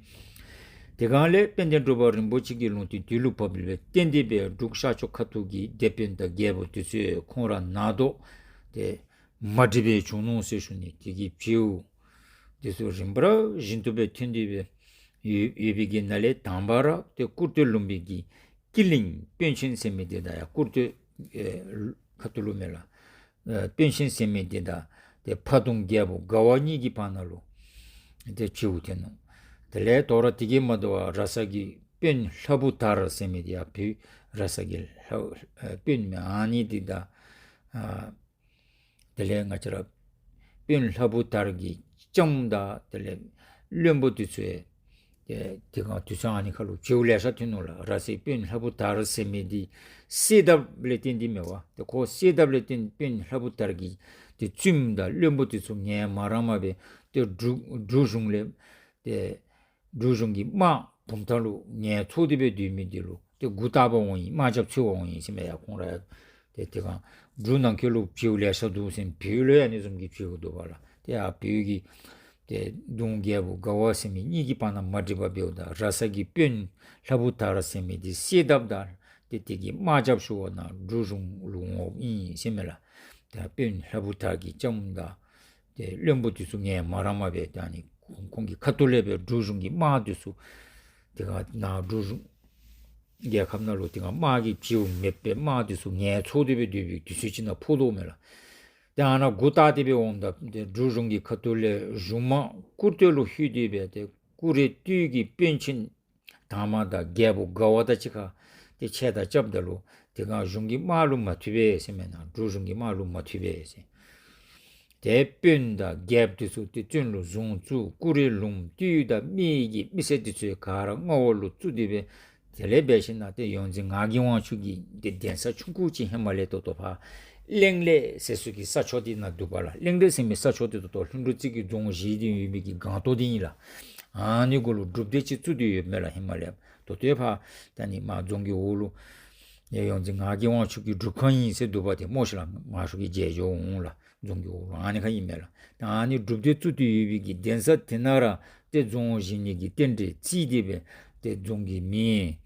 དེ་སྒང་ལས་དཔལ་ལྡན་འབྲུག་པ་རིན་པོ་ཆེ་གི་ལུང་བསྟན་དུས་ལུ་བབས་པ་ལས་བརྟེན་ཏེ་སྦེ་འབྲུག་ཤར་ཕྱོགས་ཁ་ཐུག་གི་སྡེ་དཔོན་དང་རྒྱལ་པོ་འདི་ཚུ་ཁོང་ར་ནང་ལྟོ་ཏེ་མ་འགྲིག་པར་བྱུང་ནུག་ཟེར་ཞུ་ནི། དེ་གི་བྱེའུ་འདི་ཚུ་རིམ་པ་བཞིན་དུ་སྦེ་ཐོན་ཏེ་སྦེ་ཡོད་ཡོད་པའི་གི་ནང་ལས་དང་པ་ར་ཏེ་ཀུར་སྟོད་ལུང་པའི་གི་ཀི་ལིང་དཔོན་ཆེན་ཟེར་མི་འདི་དང་ཡང་ཀུར་སྟོད་ཨེ་ཁ་ཐུག་ལུ་མས་ལགས། ཨེ་དཔོན་ཆེན་ཟེར་མི་འདི་དང་ཏེ་ཕ་གདུང་རྒྱལ་པོ་དགའ་བ་གཉིས་ཀྱི་བར་ན་ལུ་ཏེ་བྱེའུ་ཐོན་ནུག། དེ་ལས་དོ་རུང་དེ་གིས་མ་དོ་བར་ར་ས་གི་དཔོན་ལྷ་བུ་དར་ཟེར་མི་འདི་ཡང་བོད་ར་ས་གི་ལྷ་ཨེ་དཔོན་མས། ཨ་ནི་འདི་དང་ཨ་དེ་ལས་ང་བཅས་ར་དཔོན་ལྷ་བུ་དར་གྱི་ལྕམ་དང་དེ་ལས་བློན་པོ་འདི་ཚུ་ཡང་ཏེ་དེ་སྒང་དུས་ཚོད་ཨ་ནི་ཁར་ལུ་བྱེའུ་ལེ་ཤ་ཐོན་ནུག་ལགས། ར་སའི་དཔོན་ལྷ་བུ་དར་ཟེར་མི་འདི་གསད་དབྱིབས་ལས་བརྟེན་ཏེ་མས་པ། ཏེ་ཁོ་གསད་དབྱིབས་ལས་བརྟེན་དཔོན་ལྷ་བུ་དར་གྱི་ཏེ་བཙུནམོ་དང་བློན་པོ་འདི་ཚུ་ངལ་མ་རངས་པར་སྦེ་ཏེ་འབྲུག་འབྲུག་གཞུང་ལས་ཏེ་འབྲུག་གཞུང་གི་དམག་བུམ་ཐང་ལུ་ངལ་འཚོ་སྟེ་སྦེ་སྡོད་མི་འདི་ལུ་ཏེ་མགུ་བཏགས་པར་འོང་ཡི། དམག་རྒྱབ་འཚོལ་བར་འོང་ཡི་ཟེར་མས། ཡ་ཁོང་ར་ཡང་ཏེ་དེ་སྒང་འབྲུག་ནང་འཁོད་ལུ་བྱེའུ་ལེ་ཤ་འདུག་ཟེར་བོད་ལུ་ཡང་ཨ་ནི་བཟུམ་གྱི་བྱེའུ་འདུག་པ་ལགས། ཏེ་ཡ་བོད་ཀྱི་ཏེ་གདུང་རྒྱལ་པོ་དགའ་བ་ཟེར་མི་གཉིས་ཀྱི་བར་ན་མ་འགྲིག་པ་འབདཝ་ད་ར་ས་གི་དཔོན་ལྷ་བུ་དར་ཟེར་མི་འདི་གསད་དབྱིབས་དང་ཏེ་དེ་གི་དམག་རྒྱབ་ཞུ་བར་ནཱ་འབྲུག་གཞུང་ལུ་འོངམ་ཨིན་ཟེར་མས་ལགས། ཏེ་དཔོན་ལྷ་བུ་དར་གྱི་ལྕམ་དང་ཏེ་བློན་པོ་འདི་ཚུ་ངལ་མ་རངས་པར་སྦེ་ད་ཨ་ནི་ཁོང་གི་ཁ་ཐུག་ལས་སྦེ་འབྲུག་གཞུང་གི་དམག་འདི་ཚུ་དེ་སྒང་ནཱ་འབྲུག་གཞུང་རྒྱལ་ཁབ་ནང་ལུ་དེ་སྒང་དམག་གི་བྱེའུ་མེད་པར་དམག་འདི་ཚུ་ངལ་འཚོ་སྟེ་སྦེ་སྡོད་པའི་དུས་ཚོད་ཅིག་ནང་ཕོག་དོ་མས་ལགས། ཏེ་ཨ་ནཱ་མགུ་བཏགས་ཏེ་སྦེ་འོངམ་ད་ཏེ་འབྲུག་གཞུང་གི་ཁ་ཐུག་ལས་གཞུང་དམག་ཀུར་སྟོད་ལུ་ལྷོད་དེ་སྦེ་ཏེ་ཀུ་རེ་སྟོད་ཀྱི་དཔོན་ཆེན་དང་པ་དང་རྒྱལ་པོ་དགའ་བ་དང་གཅིག་ཁར་ཏེ་ཕྱད་དང་རྐྱབ་ད་ལུ་དེ་སྒང་གཞུང་གི་དམག་ལུ་མ་ཐུབ་པས་ཟེར་མས། ནཱ་འབྲུག་གཞུང་གི་དམག་ལུ་མ་ཐུབ་པས་ཟེར། ཏེ་དཔོན་དང་རྒྱལཔོ་འདི་ཚུ་ཏེ་བཙོན་ལུ་བཟུང་བཙུགས། ཀུ་རེ་ལུངམ་སྟོད་དང་སྨད་ཀྱི་མི་སེར་འདི་ཚུ་ག་ར་མངའ་འོག་ལུ་བཙུགས་ཏེ་སྦེ་དེ་ལས་འབད་ཞིན་ན་ཏེ་ཡོངས་འཛིན་ངག་གི་དབང་ཕྱུག་གི་ཏེ་གདན་ས་ཆུང་ཀུ་ཅིག་ཧེ་མ་ལས་ད་ལྟོ་ཕར་གླིང་ལེབ་ཟེར་ས་གི་ས་ཕྱོགས་འདི་ནང་འདུག་པ་ལགས། གླིང་ལེབ་ཟེར་མི་ས་ཕྱོགས་འདི་ད་ལྟོ་ལྷུན་གྲུབ་རྩེ་གི་རྫོང་གཞི་འདི་ཡོད་པའི་གི་སྒང་ཏོག་འདི་ཨིན་ལགས། ཨ་ནི་གུ་ལུ་སྒྲུབ་སྡེ་ཅིག་བཙུགས་ཏེ་ཡོདཔ་མས་ལགས་ཧེ་མ་ལས། ད་ལྟོ་ཕར་ད་ཨ་ནི་མར་རྫོང་གི་འོག་ལུ་ཡོངས་འཛིན་ངག་གི་དབང་ཕྱུག་གི་སྒྲུབ་ཁང་ཨིན་ཟེར་འདུག་པ་ཏེ་སྨོ་ཤེས་ལགས། མང་ཤོས་ཀྱིས་མཇལ་འོང་ལགས། རྫོང་གི་འོག་ལུ་ཨ་ནི་ཁར་ཨིན་མས་ལགས། ད་ཨ་ནི་སྒྲུབ་སྡེ་བཙུགས་ཏེ་ཡོད་པའི་གི་གདན་ས་དེ་ནང་ར་ཏེ་རྫོང་བཞེངས་ནི་གི་རྟེན་འབྲེལ་བརྩིས་ཏེ་སྦེ་ཏེ་རྫོང་གི་མི་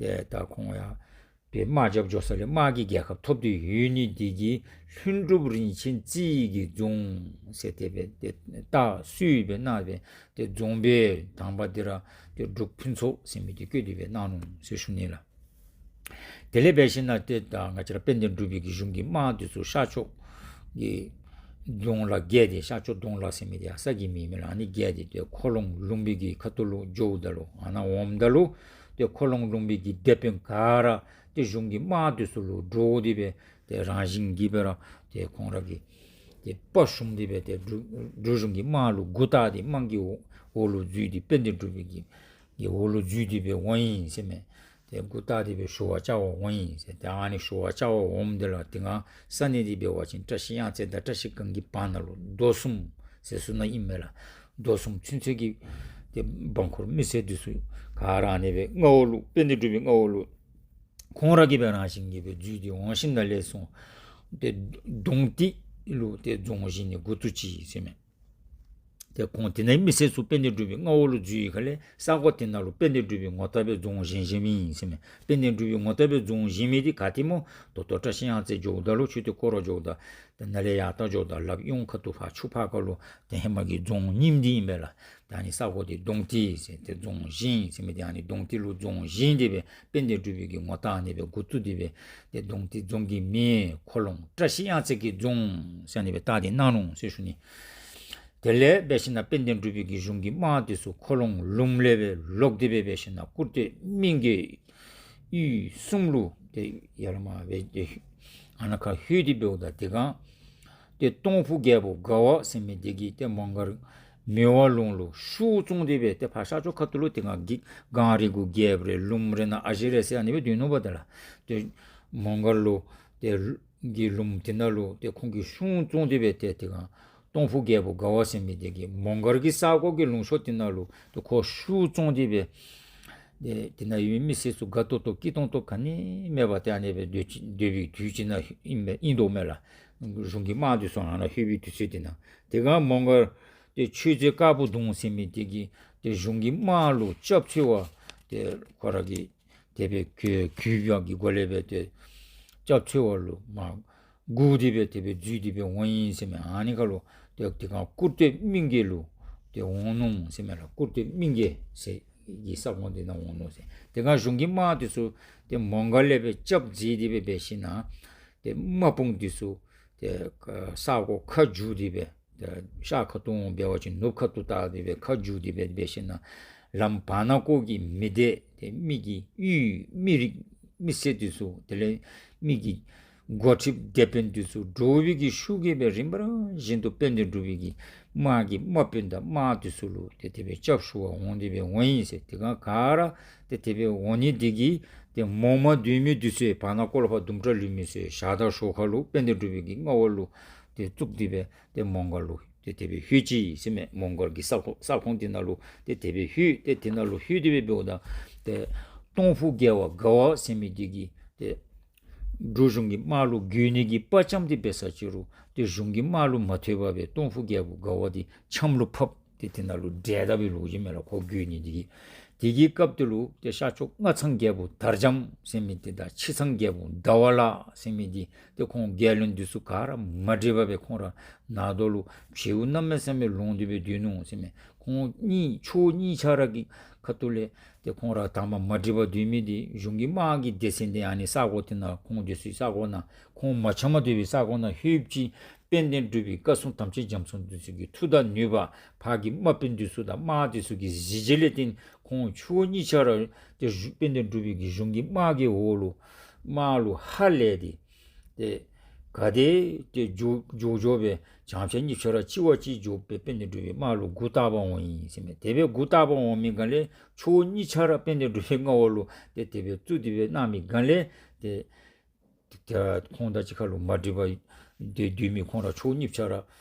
ཏེ་ད་ཁོང་ཡང་ཏེ་དམག་རྒྱབ་འགྱོ་ས་ལས་དམག་གི་རྒྱལ་ཁ་ཐོབ་སྟེ་ཡོད་ནི་འདི་གིས་ལྷུན་གྲུབ་རིན་ཆེན་རྩེ་གི་རྫོང་ཟེར་དེ་སྦེ་ཏེ་བཏགས་སུ་སྦེ་གནང་སྦེ་ཏེ་རྫོང་དཔོན་དང་པ་འདི་ར་ཏེ་འབྲུག་ཕུན་ཚོགས་ཟེར་མི་འདི་བསྐོས་ཏེ་སྦེ་གནང་ནུག་ཟེར་ཞུ་ནི་ལགས། དེ་ལས་འབད་ཞིན་ན་ཏེ་ད་ང་བཅས་ར་དཔལ་ལྡན་འབྲུག་པའི་གི་གཞུང་གི་དམག་འདི་ཚུ་ཤར་ཕྱོགས་ཀྱི་གདོང་ལ་བརྒལ་ཏེ་ཤར་ཕྱོགས་གདོང་ལ་ཟེར་མི་འདི་ཡང་ས་གི་མིང་མེན་ལགས། ཨ་ནི་བརྒལ་ཏེ་ཏེ་ཁོ་ལོང་ལུང་པའི་གི་ཁ་ཐུག་ལུ་འགྱོཝ་ད་ལུ་ཨ་ནཱ་འོངམ་ད་ལུ་ཏེ་ཁོ་ལོང་ལུང་པའི་གི་སྡེ་དཔོན་ག་ར་ཏེ་གཞུང་གི་དམག་འདི་ཚུ་ལུ་འདྲོག་སྟེ་སྦེ་ཏེ་རང་བཞིན་གྱིས་སྦེ་ར་ཏེ་ཁོང་ར་གིས་ཏེ་དཔའ་ཞུམ་སྟེ་སྦེ་ཏེ་འབྲུག་འབྲུག་གཞུང་གི་དམག་ལུ་མགུ་བཏགས་ཏེ་དམག་གི་འོག་འོག་ལུ་འཛུལ་ཏེ་དཔལ་ལྡན་འབྲུག་པའི་གི་གི་འོག་ལུ་འཛུལ་ཏེ་སྦེ་འོང་ཡི་ཟེར་མས། ཏེ་མགུ་བཏགས་ཏེ་སྦེ་ཞུ་བར་བཅར་བར་འོང་ཡི་ཟེར། ཏེ་ཨ་ནི་ཞུ་བར་བཅར་བར་འོངམ་དེ་ལུ་ཏེ་ང་ས་གནས་འདི་འབད་བ་ཅིན་བཀྲ་ཤིས་གཡང་རྩེ་དང་བཀྲ་ཤིས་སྒང་གི་བར་ན་ལུ་རྡོ་གསུམ་ཟེར་ཚུ་ནང་ཨིན་མས་ལགས། རྡོ་གསུམ་ཚུན་ཚོད་ཀྱི་ཏེ་འབངས་འཁོར་མི་སེར་འདི་ཚུ་ག་ར་ཨ་ནི་སྦེ་མངའ་འོག་ལུ་དཔལ་ལྡན་འབྲུག་པའི་མངའ་འོག་ལུ་ཁོང་ར་གིས་སྦེ་རང་བཞིན་གྱིས་སྦེ་འཛུལ་ཏེ་འོང་ཞིནམ་ལས་བཟུང་སྟེ་གདོང་ཏི་ལུ་ཏེ་རྫོང་བཞེངས་ནི་འགོ་བཙུགས་ཅི་ཟེར་མས། ཏེ་ཁོང་དེ་ནང་མི་སེར་ཚུ་དཔལ་ལྡན་འབྲུག་པའི་མངའ་འོག་ལུ་འཛུལ་ཡི་ག་ལས་ས་གོ་དེ་ནང་ལུ་དཔལ་ལྡན་འབྲུག་པའི་ངོ་རྟགས་སྦེ་རྫོང་བཞེངས་བཞེངསམ་ཨིན་ཟེར་མས། དཔལ་ལྡན་འབྲུག་པའི་ངོ་རྟགས་སྦེ་རྫོང་བཞེངས་མི་འདི་ག་ཏེ་སྨོ། ད་ལྟོ་བཀྲ་ཤིས་གཡང་རྩེ་འགྱོཝ་ད་ལུ་མཆོད་རྟེན་བསྐོར་ར་འགྱོཝ་ད་ཏེ་ནཱ་ལས་ཡར་ལྟ་འགྱོཝ་ད་ལགཔ་གཡོན་ཁ་ཐུག་ཕར་ཆུ་ཕར་ཁ་ལུ་ཏེ་ཧེ་མ་གི་རྫོང་རྙིངམ་འདི་ཨིན་པས་ལགས། ཏེ་ཨ་ནི་ས་གོ་འདི་གདོང་ཏི་ཟེར་ཏེ་རྫོང་བཞེངས་ཟེར་མི་འདི་ཨ་ནི་གདོང་ཏི་ལུ་རྫོང་བཞེངས་ཏེ་སྦེ་དཔལ་ལྡན་འབྲུག་པའི་གི་ངོ་རྟགས་ཨ་ནི་སྦེ་འགོ་བཙུགས་ཏེ་སྦེ་ཏེ་གདོང་ཏི་རྫོང་གི་མིང་ཁོ་ལོང་བཀྲ་ཤིས་གཡང་རྩེ་གི་རྫོང་ཟེར་ཨ་ནི་སྦེ་བཏགས་ཏེ་གནང་ནུག་ཟེར་ཞུ་ནི། དེ་ལས་འབད་ཞིན་ན་དཔལ་ལྡན་འབྲུག་པའི་གི་གཞུང་གི་དམག་འདི་ཚུ་ཁོ་ལོང་ལུངམ་ལས་སྦེ་ལོག་སྟེ་སྦེ་འབད་ཞིན་ན་སྐུར་སྟོད་སྨིན་དགེ་ཡུལ་གསུམ་ལུ་ཏེ་ཡར་ལས་མར་སྦེ་ཏེ་ཨ་ནཱ་ཁར་ལྷོད་དེ་འབདཝ་ད་དེ་སྒང་ཏེ་སྟོང་ཕུ་རྒྱལ་པོ་དགའ་བ་ཟེར་མི་འདི་གིས་ཏེ་མོང་སྒར་མི་དབང་ལུང་ལུ་ཤུགས་བཙོང་སྟེ་སྦེ་ཏེ་ཕར་ཤར་ཕྱོགས་ཁ་ཐུག་ལུ་དེ་སྒང་གི་གངས་རི་གུ་རྒྱལཔོ་རེ་ལུངམ་རེ་ནཱ་ཨ་ཞེ་རེ་ཟེར་ཨ་ནི་སྦེ་སྡོད་ནུག་པ། དེ་ལས་ཏེ་མོང་སྒར་ལུ་ཏེ་གི་ལུངམ་དེ་ནང་ལུ་ཏེ་ཁོང་གིས་ཤུགས་བཙོང་སྟེ་སྦེ་ཏེ་དེ་སྒང་སྟོང་ཕུ་རྒྱལ་པོ་དགའ་བ་ཟེར་མི་འདི་གིས་མོང་སྒར་གྱི་ས་གོ་གི་ལུང་ཕྱོགས་དེ་ནང་ལུ་ཏེ་ཁོ་ཤུགས་བཙོང་སྟེ་སྦེ་ཏེ་དེ་ནང་ཡོད་མི་སེར་ཚུ་དགའ་ཏོག་ཏོ་སྐྱིད་ཏོང་ཏོ་ག་ནི་མེད་པར་ཏེ་ཨ་ནི་སྦེ་སྡོད་ཅི་སྡོད་པའི་དུས་ཅིག་ནང་ཨིན་མས་ཨིན་དོ་མས་ལགས། གཞུང་གི་དམག་འདི་ཚུ་ཨ་ནཱ་ལྷོད་པའི་དུས་ཚོད་དེ་ནང་དེ་སྒང་མོང་སྒར་ཏེ་ཆོས་མཛད་དཀར་པོ་གདོང་ཟེར་མི་འདི་གིས་ཏེ་གཞུང་གི་དམག་ལུ་སྐྱབས་འཚོལ་བར་ཏེ་ཁོ་ར་གིས་དེ་སྦེ་གུས་གུས་པ་གི་སྒོ་ལས་སྦེ་ཏེ་སྐྱབས་འཚོལ་བ་ལུ་མར་སྒུག་སྟེ་སྦེ་དེ་སྦེ་འཛུལ་ཏེ་སྦེ་འོང་ཡི་ཟེར་མས། ཨ་ནི་ཁར་ལུ་ཏེ་དེ་སྒང་སྐུར་སྟོད་སྨིན་དགེ་ལུ་ཏེ་འོང་ནུག་ཟེར་མས་ལགས། སྐུར་སྟོད་སྨིན་དགེ་ཟེར་གྱི་ས་གོ་འདི་ནང་འོང་ནུག་ཟེར། དེ་སྒང་གཞུང་གི་དམག་འདི་ཚུ་ཏེ་མོང་སྒར་ལས་སྦེ་སྐྱབས་མཛད་དེ་སྦེ་འབད་ཞིན་ན་ཏེ་དམག་དཔུང་འདི་ཚུ་ཏེ་ས་གོ་ཁ་བསྒྱུར་ཏེ་སྦེ་ཤར་ཁ་ཐུག་འབད་བ་ཅིན་ནུབ་ཁ་ཐུག་བལྟ་སྟེ་སྦེ་ཁ་བསྒྱུར་ཏེ་སྦེ་འབད་ཞིན་ན་ལམ་བར་ན་ཀོ་གི་མི་སྡེ་ཏེ་མི་གི་ཡུལ་མི་རིགས་མི་སེར་འདི་ཚུ་དེ་ལས་མི་གི་འགོ་ཁྲིདཔ་སྡེ་དཔོན་འདི་ཚུ་འདྲོག་པའི་གི་ཤུགས་ཀྱིས་སྦེ་རིམ་པ་ར་བཞིན་དུ་དཔལ་ལྡན་འབྲུག་པའི་གི་དམག་གི་དམག་དཔོན་དང་དམག་འདི་ཚུ་ལུ་ཏེ་དེ་སྦེ་སྐྱབས་ཞུ་བར་འོང་སྟེ་སྦེ་འོང་ཡི་ཟེར། དེ་སྒང་ག་ར་ཏེ་དེ་སྦེ་འོང་ནི་འདི་གིས་ཏེ་མོ་མ་སྡོད་མི་འདི་ཚུ་བར་ན་ཀོ་ལུ་ཕར་དུམ་གྲ་ལུས་མི་ཚུ་ཞག་དང་ཞོ་ཁ་ལུ་དཔལ་ལྡན་འབྲུག་པའི་གི་མངའ་འོག་ལུ་ཏེ་བཙུགས་ཏེ་སྦེ་ཏེ་མོང་སྒར་ལུ་ཏེ་དེ་སྦེ་ལྷོད་ཅི་ཟེར་མས། མོང་སྒར་གྱི་ས་ཁོངས་ས་ཁོངས་དེ་ནང་ལུ་ཏེ་དེ་སྦེ་ལྷོད། ཏེ་དེ་ནང་ལུ་ལྷོད་དེ་སྦེ་འབདཝ་ད་ཏེ་སྟོང་ཕུ་རྒྱལ་པོ་དགའ་བ་ཟེར་མི་འདི་གིས་ཏེ་འབྲུག་གཞུང་གི་དམག་ལུ་རྒོལ་ནི་གི་དཔའ་བཅམ་སྟེ་འབད་ས་ཅི་རུང་ཏེ་གཞུང་གི་དམག་ལུ་མ་ཐོས་པར་སྦེ་སྟོང་ཕུ་རྒྱལ་པོ་དགའ་བ་འདི་ཆམ་ལུ་ཕབ། ཏེ་དེ་ནང་ལུ་བསྒྲལ་ད་པའི་ལོ་རྒྱུས་མས་ལགས། ཁོ་རྒོལ་ནི་འདི་གིས། དེ་གི་སྐབས་དེ་ལུ་ཏེ་ཤར་ཕྱོགས་སྔ་ཚང་རྒྱལ་པོ་དར་འཇམ་ཟེར་མི་འདི་དང་ཕྱི་ཚང་རྒྱལ་པོ་ཟླ་བ་ལགས་ཟེར་མི་འདི་ཏེ་ཁོང་རྒྱལ་བློན་འདི་ཚུ་ག་ར་མ་འགྲིག་པར་སྦེ་ཁོང་ར་ནང་དོག་ལུ་བྱེལཝ་གནམ་མེད་ས་མེད་ལོང་སྟེ་སྦེ་སྡོད་ནུག་ཟེར་མས། ཁོང་གཉིས་ཕྱོགས་གཉིས་ཆ་ར་གི་ཁ་ཐུག་ལས་ཏེ་ཁོང་ར་དང་པ་མ་འགྲིག་པར་སྡོད་མི་འདི་གཞུང་གི་དམག་གི་སྡེ་ཚན་འདི་ཨ་ནི་ས་གོ་དེ་ནང་ཁོང་སྡོད་སའི་ས་གོ་ནང་ཁོང་མ་འཆམ་པར་སྡོད་པའི་ས་གོ་ནང་ལྷོདཔ་ཅིག་དཔལ་ལྡན་འབྲུག་པའི་བཀའ་སྲུང་དམ་ཅན་རྒྱ་མཚོ་འདི་ཚུ་གི་མཐུ་དང་ནུས་པ་ཕར་གྱི་དམག་དཔོན་འདི་ཚུ་དང་དམག་འདི་ཚུ་གི་གཟི་བརྗིད་ལས་བརྟེན་ཁོང་ཕྱོགས་གཉིས་ཆ་ར་ཏེ་གཞུང་དཔལ་ལྡན་འབྲུག་པའི་གི་གཞུང་གི་དམག་གི་འོག་ལུ་དམག་ལུ་ཧ་ལས་ཏེ་ཏེ་ག་དེ་ཏེ་འགྱོ་འགྱོ་འགྱོ་སྦེ་བྱང་ཕྱོགས་གཉིས་ཆ་ར་གཅིག་བ་གཅིག་འགྱོ་སྦེ་དཔལ་ལྡན་འབྲུག་པའི་དམག་ལུ་མགུ་བཏགས་པར་འོང་ཡི་ཟེར་མས། དེ་སྦེ་མགུ་བཏགས་པར་འོང་མི་སྒང་ལས་ཕྱོགས་གཉིས་ཆ་ར་དཔལ་ལྡན་འབྲུག་པའི་མངའ་འོག་ལུ་ཏེ་དེ་སྦེ་བཙུགས་ཏེ་སྦེ་གནང་མི་སྒང་ལས་ཏེ་ཏེ་ཁོང་དང་གཅིག་ཁར་ལུ་མ་འགྲིག་པར་ཏེ་སྡོད་མི་ཁོང་ར་ཕྱོགས་གཉིས་ཆ་ར་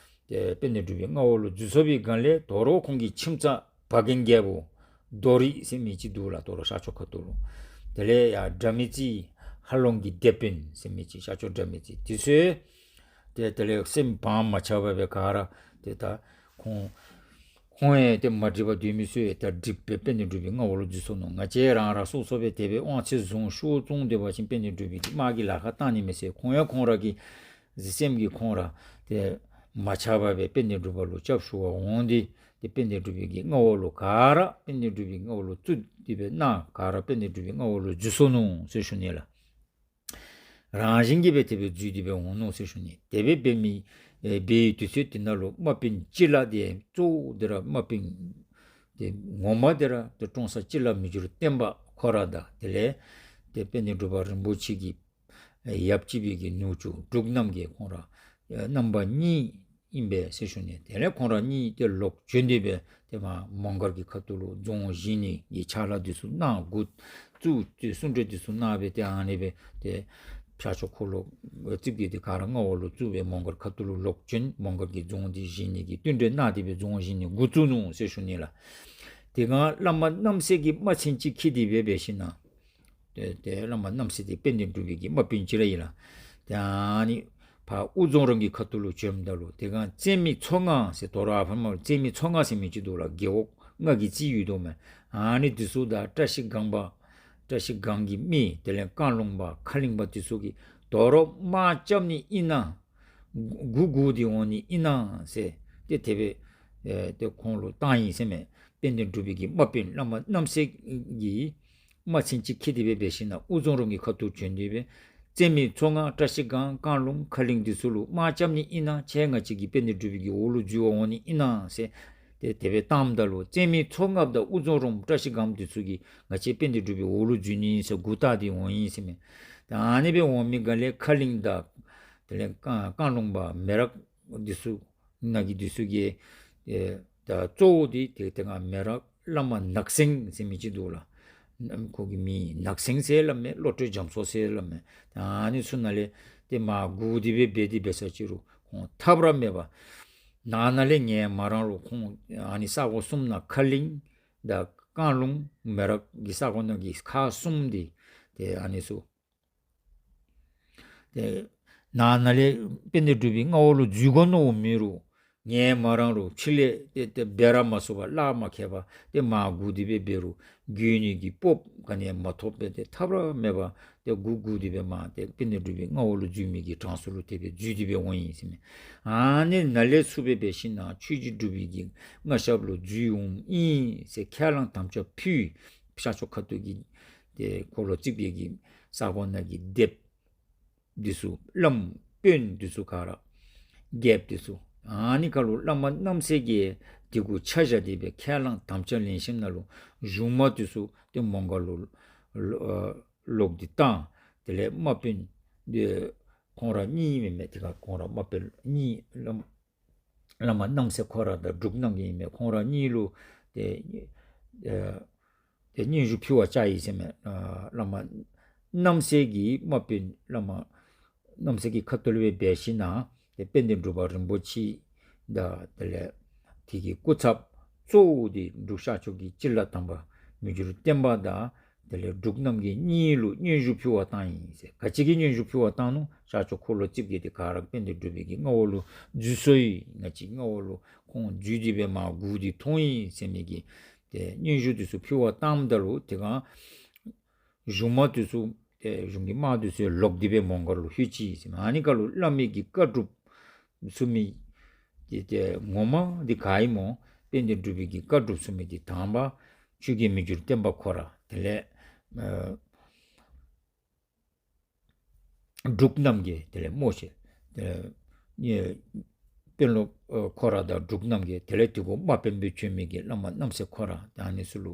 ཏེ་དཔལ་ལྡན་འབྲུག་པའི་མངའ་འོག་ལུ་འཛུལ་སོང་བའི་སྒང་ལས་དོ་རུང་ཁོང་གི་ཁྱིམ་ཚང་བ་རྒན་རྒྱལ་པོ་རྡོ་རི་ཟེར་མི་ཅིག་འདུག་ལགས། དོ་རུང་ཤར་ཕྱོགས་ཁ་ཐུག་ལུ། དེ་ལས་ཡར་དགྲ་མེད་རྩེ་ཧ་ལོང་གི་སྡེ་དཔོན་ཟེར་མི་ཅིག་ཤར་ཕྱོགས་དགྲ་མེད་རྩེ་དེ་ཚུ་ཏེ་དེ་ལས་སེམས་བག་མ་ཆགས་པར་སྦེ་ག་ར་ཏེ་ད་ཁོང་ ཁོང་ཡང་ཏེ་མ་འགྲིག་པར་སྡོད་མི་ཚུ་ཡང་ད་འགྲིག་སྦེ་དཔལ་ལྡན་འབྲུག་པའི་མངའ་འོག་ལུ་འཛུལ་སོ་ནུག། ང་བཅས་རང་རང་སོ་སོ་སྦེ་དེ་སྦེ་དབང་ཚད་བཟུང་ཤུགས་བཙོང་སྡོད་པ་ཅིན་དཔལ་ལྡན་འབྲུག་པའི་གི་དམག་གིས་ལཱ་ཁག་བཏང་ནི་མས་ཟེར། ཁོང་ཡང་ཁོང་ར་གི་གཟི་སེམས་ཀྱིས་ཁོང་ར་ཏེ་མ་ཆག་པར་སྦེ་དཔལ་ལྡན་འབྲུག་པ་ལུ་སྐྱབས་ཞུ་བར་འོང་སྟེ་ཏེ་དཔལ་ལྡན་འབྲུག་པའི་གི་མངའ་འོག་ལུ་ག་ར་དཔལ་ལྡན་འབྲུག་པའི་མངའ་འོག་ལུ་བཙུགས་ཏེ་སྦེ་གནང་། ག་ར་དཔལ་ལྡན་འབྲུག་པའི་མངའ་འོག་ལུ་འཛུལ་སོ་ནུག་ཟེར་ཞུ་ནི་ལགས། རང་བཞིན་གྱིས་སྦེ་དེ་སྦེ་འཛུལ་ཏེ་སྦེ་འོང་ནུག་ཟེར་ཞུ་ནི། དེ་སྦེ་འབད་མི་ཨེ་འབད་བའི་དུས་ཚོད་དེ་ནང་ལུ་དམག་དཔོན་སྤྱི་བླ་དེ་གཙོ་བོ་དེ་ར་དམག་དཔོན་དེ་ངོ་མ་དེ་ར་ཏེ་ཀྲོང་གསར་སྤྱི་བླ་མི་འགྱུར་བརྟན་པ་ཁོ་ར་དང་དེ་ལས་ཏེ་དཔལ་ལྡན་འབྲུག་པ་རིན་པོ་ཆེ་གི་ཡབ་གཅིག་པའི་གི་ནུ་གཅུང་འབྲུག་རྣམ་རྒྱལ་ཁོང་ར་ཨེ་རྣམ་པ་གཉིས་ཨིན་པས་ཟེར་ཞུ་ནི། དེ་ལས་ཁོང་ར་གཉིས་ཏེ་ལོག་བྱོན་ཏེ་སྦེ་ཏེ་མ་མོང་སྒར་གྱི་ཁ་ཐུག་ལུ་རྫོང་བཞེངས་ནི་གི་ཕྱག་ལཱ་འདི་ཚུ་གནང་འགོ་བཙུགས་ཏེ་གསུང་གྲོས་འདི་ཚུ་གནང་སྦེ་ཏེ་ཨ་ནི་སྦེ་ཏེ་ཤར་ཕྱོགས་འཁོར་ལོ་རྩིབས་བརྒྱད་དེ་ག་ར་མངའ་འོག་ལུ་བཙུགས་སྦེ་མོང་སྒར་ཁ་ཐུག་ལུ་ལོག་བྱོན། མོང་སྒར་གྱི་རྫོང་འདི་བཞེངས་ནི་གི་བསྟུན་གྲོས་གནང་སྟེ་སྦེ་རྫོང་བཞེངས་ནི་འགོ་བཙུགས་ནུག་ཟེར་ཞུ་ནི་ལགས། དེ་སྒང་བླ་མ་རྣམ་སྲས་ཀྱིས་དམག་ཆེན་ཅིག་འཁྱིད་དེ་སྦེ་འབད་ཞིན་ན་ཏེ་ཏེ་བླ་མ་རྣམ་སྲས་དེ་དཔལ་ལྡན་འབྲུག་པའི་གི་དམག་དཔོན་ཅིག་ར་ཨིན་ལགས། ཏེ་ཨ་ནི་ཕར་དབུ་རྫོང་རོང་གི་ཁ་ཐུག་ལུ་བྱོནམ་ད་ལུ་དེ་སྒང་བཙན་མི་མཚོ་རྔ་ཟེར་དོ་རུང་ཨ་ཕ་མ་ལུ་བཙན་མི་མཚོ་རྔ་ཟེར་མི་ཅིག་འདུག་ལགས། རྒེད་འོག་ལྔ་གི་རྩིས་ཡོད་དོ་མས། ཨ་ནི་འདི་ཚུ་དང་བཀྲ་ཤིས་སྒང་པ་བཀྲ་ཤིས་སྒང་གི་མི་དེ་ལས་རྐང་ལུང་པ་ཁ་གླིང་པ་འདི་ཚུ་གིས་དོ་རུང་དམག་རྐྱབ་ནི་ཨིན་ན་མགུ་སྒུར་ཏེ་འོང་ནི་ཨིན་ན་ཟེར་ཏེ་དེ་སྦེ་ཨེ་ཏེ་ཁོང་ལུ་བཏང་ཡི་ཟེར་མས། དཔལ་ལྡན་འབྲུག་པའི་གི་དམག་དཔོན་བླ་མ་རྣམ་སྲས་ཀྱིས་དམག་ཆེན་ཅིག་འཁྱིད་དེ་སྦེ་འབད་ཞིན་ན་དབུ་རྫོང་རོང་གི་ཁ་ཐུག་བྱོན་ཏེ་སྦེ་བཙན་མི་མཚོ་རྔ་བཀྲ་ཤིས་སྒང་རྐང་ལུང་ཁ་གླིང་འདི་ཚུ་ལུ་དམག་རྐྱབ་ནི་ཨིན་ན་ཁྱེད་ང་བཅས་ཀྱིས་དཔལ་ལྡན་འབྲུག་པའི་གི་འོག་ལུ་འཛུལ་བར་འོང་ནི་ཨིན་ན་ཟེར་ཏེ་དེ་སྦེ་བཏངམ་ད་ལུ་བཙན་མི་མཚོ་རྔ་དང་དབུ་རྫོང་རོང་བཀྲ་ཤིས་སྒང་འདི་ཚུ་གིས་ང་བཅས་དཔལ་ལྡན་འབྲུག་པའི་འོག་ལུ་འཛུལ་ནི་ཨིན་ཟེར་མགུ་བཏགས་ཏེ་འོང་ཡི་ཟེར་མས། ད་ཨ་ནི་སྦེ་འོང་མི་སྒང་ལས་ཁ་གླིང་དང་དེ་ལས་རྐང་རྐང་ལུང་པ་མེ་རག་འདི་ཚུ་ནང་གི་འདི་ཚུ་གིས་ཨེ་ད་གཙོ་བོ་འདི་དེ་དེ་སྒང་མེ་རག་བླ་མ་ནག་སེང་ཟེར་མི་ཅིག་འདུག་ལགས། ཁོ་གི་མིང་ནག་སེང་ཟེར་སླབ་མས། བློ་གྲོས་རྒྱ་མཚོ་ཟེར་སླབ་མས། ཨ་ནི་ཚུ་ནང་ལས་ཏེ་མར་སྒུག་སྟེ་སྦེ་འབད་དེ་འབད་ས་ཅིག་རུང་ཁོང་ཐབས་ར་མེད་པར་ནང་ན་ལས་ངལ་མ་རངས་རུང་ཁོང་ཨ་ནི་ས་གོ་གསུམ་ནང་ཁ་གླིང་དང་རྐང་ལུང་མེ་རག་གི་ས་གོ་ནང་གི་ཁག་གསུམ་འདི་ཏེ་ཨ་ནི་ཚུ་ཏེ་ནང་ན་ལས་དཔལ་ལྡན་འབྲུག་པའི་མངའ་འོག་ལུ་འཛུལ་དགོ་མནོ་མི་རུང་ངལ་མ་རངས་རུང་ཕྱི་ལས་ཏེ་ཏེ་འབད་ར་མ་ཚུགས་པར་གླགས་མ་ཁེལ་བར་ཏེ་མར་སྒུག་སྟེ་སྦེ་འབད་རུང་འགྱོ་ནི་གི་སྤོབས་ག་ནི་ཡང་མ་ཐོབ་པར་ཏེ་ཐབས་ར་མེད་པར་ཏེ་སྒུག་སྒུག་སྟེ་སྦེ་མར་ཏེ་དཔལ་ལྡན་འབྲུག་པའི་མངའ་འོག་ལུ་འཛུལ་མི་གི་གྲངས་སུ་ལུ་དེ་སྦེ་འཛུལ་ཏེ་སྦེ་འོང་ཡི་ཟེར་མས། ཨ་ནི་ནང་ལས་ཚུར་སྦེ་འབད་ཞིན་ན་ཆོས་རྗེ་འབྲུག་པའི་གི་མངའ་ཞབས་ལུ་འཛུལ་འོང་ཡི་ཟེར་ཁས་བླངས་དམ་བཅའ་ཕུལ། ཤར་ཕྱོགས་ཁ་ཐུག་གི་ཏེ་འཁོར་ལོ་རྩིབས་བརྒྱད་ཀྱི་ས་གོ་ནང་གི་སྡེཔ་འདི་ཚུ་བླམ་དཔོན་འདི་ཚུ་ག་ར་རྒྱལཔོ་འདི་ཚུ་ཨ་ནི་ཁར་ལུ་བླ་མ་རྣམ་སྲས་ཀྱིས་དེ་གུ་ཆ་བཞག་སྟེ་སྦེ་ཁས་བླངས་དམ་བཅའ་ལེན་ཞིནམ་ན་ལུ་གཞུང་དམག་འདི་ཚུ་ཏེ་མོང་སྒར་ལུ་ལོག་སྟེ་བཏང་། དེ་ལས་དམག་དཔོན་འདི་ཁོང་ར་གཉིས་མེན་མས། དེ་ཁར་ཁོང་ར་དམག་དཔོན་གཉིས་བླམ་བླ་མ་རྣམ་སྲས་ཁོ་ར་དང་འབྲུག་རྣམ་རྒྱལ་ཨིན་མས། ཁོང་ར་གཉིས་ལུ་ཏེ་ཨེ་ཏེ་སྙན་ཞུ་ཕུལ་བར་བཅར་ཡི་ཟེར་མས། ཨ་བླ་མ་རྣམ་སྲས་ཀྱི་དམག་དཔོན་བླ་མ་རྣམ་སྲས་ཀྱི་ཁ་ཐུག་ལས་སྦེ་འབད་ཞིན་ན་ཏེ་དཔལ་ལྡན་འབྲུག་པ་རིན་པོ་ཆེ་དང་དེ་ལས་དེ་གི་སྐུ་ཚབ་གཙོ་བོ་འདི་འབྲུག་ཤར་ཕྱོགས་ཀྱི་སྤྱི་བླ་དམ་པ་མི་འགྱུར་བརྟན་པ་དང་དེ་ལས་འབྲུག་རྣམ་རྒྱལ་གཉིས་ལུ་སྙན་ཞུ་ཕུལ་བར་བཏང་ཡི་ཟེར། ག་ཅི་གི་སྙན་ཞུ་ཕུལ་བར་བཏང་ནུག། ཤར་ཕྱོགས་འཁོར་ལོ་རྩིབས་བརྒྱད་དེ་ག་ར་དཔལ་ལྡན་འབྲུག་པའི་གི་མངའ་འོག་ལུ་འཛུལ་སོ་ཡི། ང་བཅས་མངའ་འོག་ལུ་ཁོང་འཛུལ་ཏེ་སྦེ་མར་སྒུག་སྟེ་མཐོང་ཡི་ཟེར་མི་གི་ཏེ་སྙན་ཞུ་འདི་ཚུ་ཕུལ་བར་བཏངམ་ད་ལུ་དེ་སྒང་གཞུང་དམག་འདི་ཚུ་ཏེ་གཞུང་གི་དམག་འདི་ཚུ་ལོག་སྟེ་སྦེ་མོང་སྒར་ལུ་ལྷོད་ཅི་ཟེར་མས། ཨ་ནི་ཁར་ལུ་བླ་མའི་གི་བཀའ་སྒྲུབ་ཚུགས་མི་འདི་ཏེ་ངོ་མ་འདི་ག་ཨིན་སྨོ། དཔལ་ལྡན་འབྲུག་པའི་གི་བཀའ་སྒྲུབ་ཚུགས་མི་འདི་དང་པ་ཆོས་རྒྱལ་མི་འགྱུར་བརྟན་པ་ཁོ་ར་དེ་ལས་ཨ་འབྲུག་རྣམ་རྒྱལ་དེ་ལས་སྨོ་ཤེས། དེ་ལས་ཨེ་དཔོན་སློབ་ཨེ་ཁོ་ར་དང་འབྲུག་རྣམ་རྒྱལ་དེ་ལས་དེ་གུ་དམག་དཔོན་སྦེ་བྱོན་མི་གི་བླ་མ་རྣམ་སྲས་ཁོ་ར་ཨ་ནི་ཚུ་ལུ་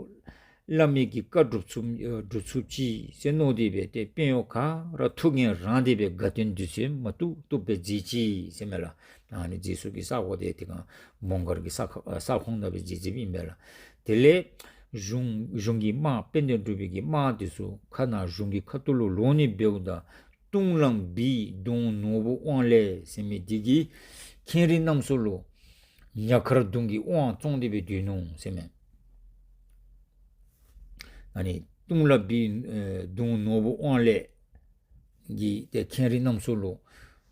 བླ་མའི་གི་བཀའ་སྒྲུབ་ཚུགས་ཨེ་སྒྲུབ་ཚུགས་ཅི་ཟེར་མནོ་སྟེ་སྦེ་ཏེ་དཔོན་གཡོག་ག་ར་ཐུགས་ངལ་རངས་ཏེ་སྦེ་དགའ་སྟོན་དུས་ཚོད་མ་བཏུབ་བཏུབ་སྦེ་མཛད་ཅི་ཟེར་མས་ལགས། ཨ་ནི་མཛད་ས་གི་ས་གོ་དེ་དེ་སྒང་མོང་སྒར་གྱི་ས་ཁ་ས་ཁོངས་ནང་སྦེ་མཛད་མཛདཔ་ཨིན་པས་ལགས། དེ་ལས་གཞུང་གཞུང་གི་དམག་དཔལ་ལྡན་འབྲུག་པའི་གི་དམག་འདི་ཚུ་ཁ་ནང་གཞུང་གི་ཁ་ཐུག་ལུ་ལོག་ནི་འབདཝ་ད་སྟོང་ལམ་བི་གདོང་ནོར་བུ་དབང་ལས་ཟེར་མི་འདི་གིས་ཁེངས་རིགས་རྣམ་གསུམ་ལུ་ཉ་མཁར་གདོང་གི་དབང་བཙོང་སྟེ་སྦེ་སྡོད་ནུག་ཟེར་མས། ཨ་ནི་སྟོང་ལམ་བི་ཨེ་གདོང་ནོར་བུ་དབང་ལས་ཀྱིས་ཏེ་ཁེངས་རིགས་རྣམ་གསུམ་ལུ་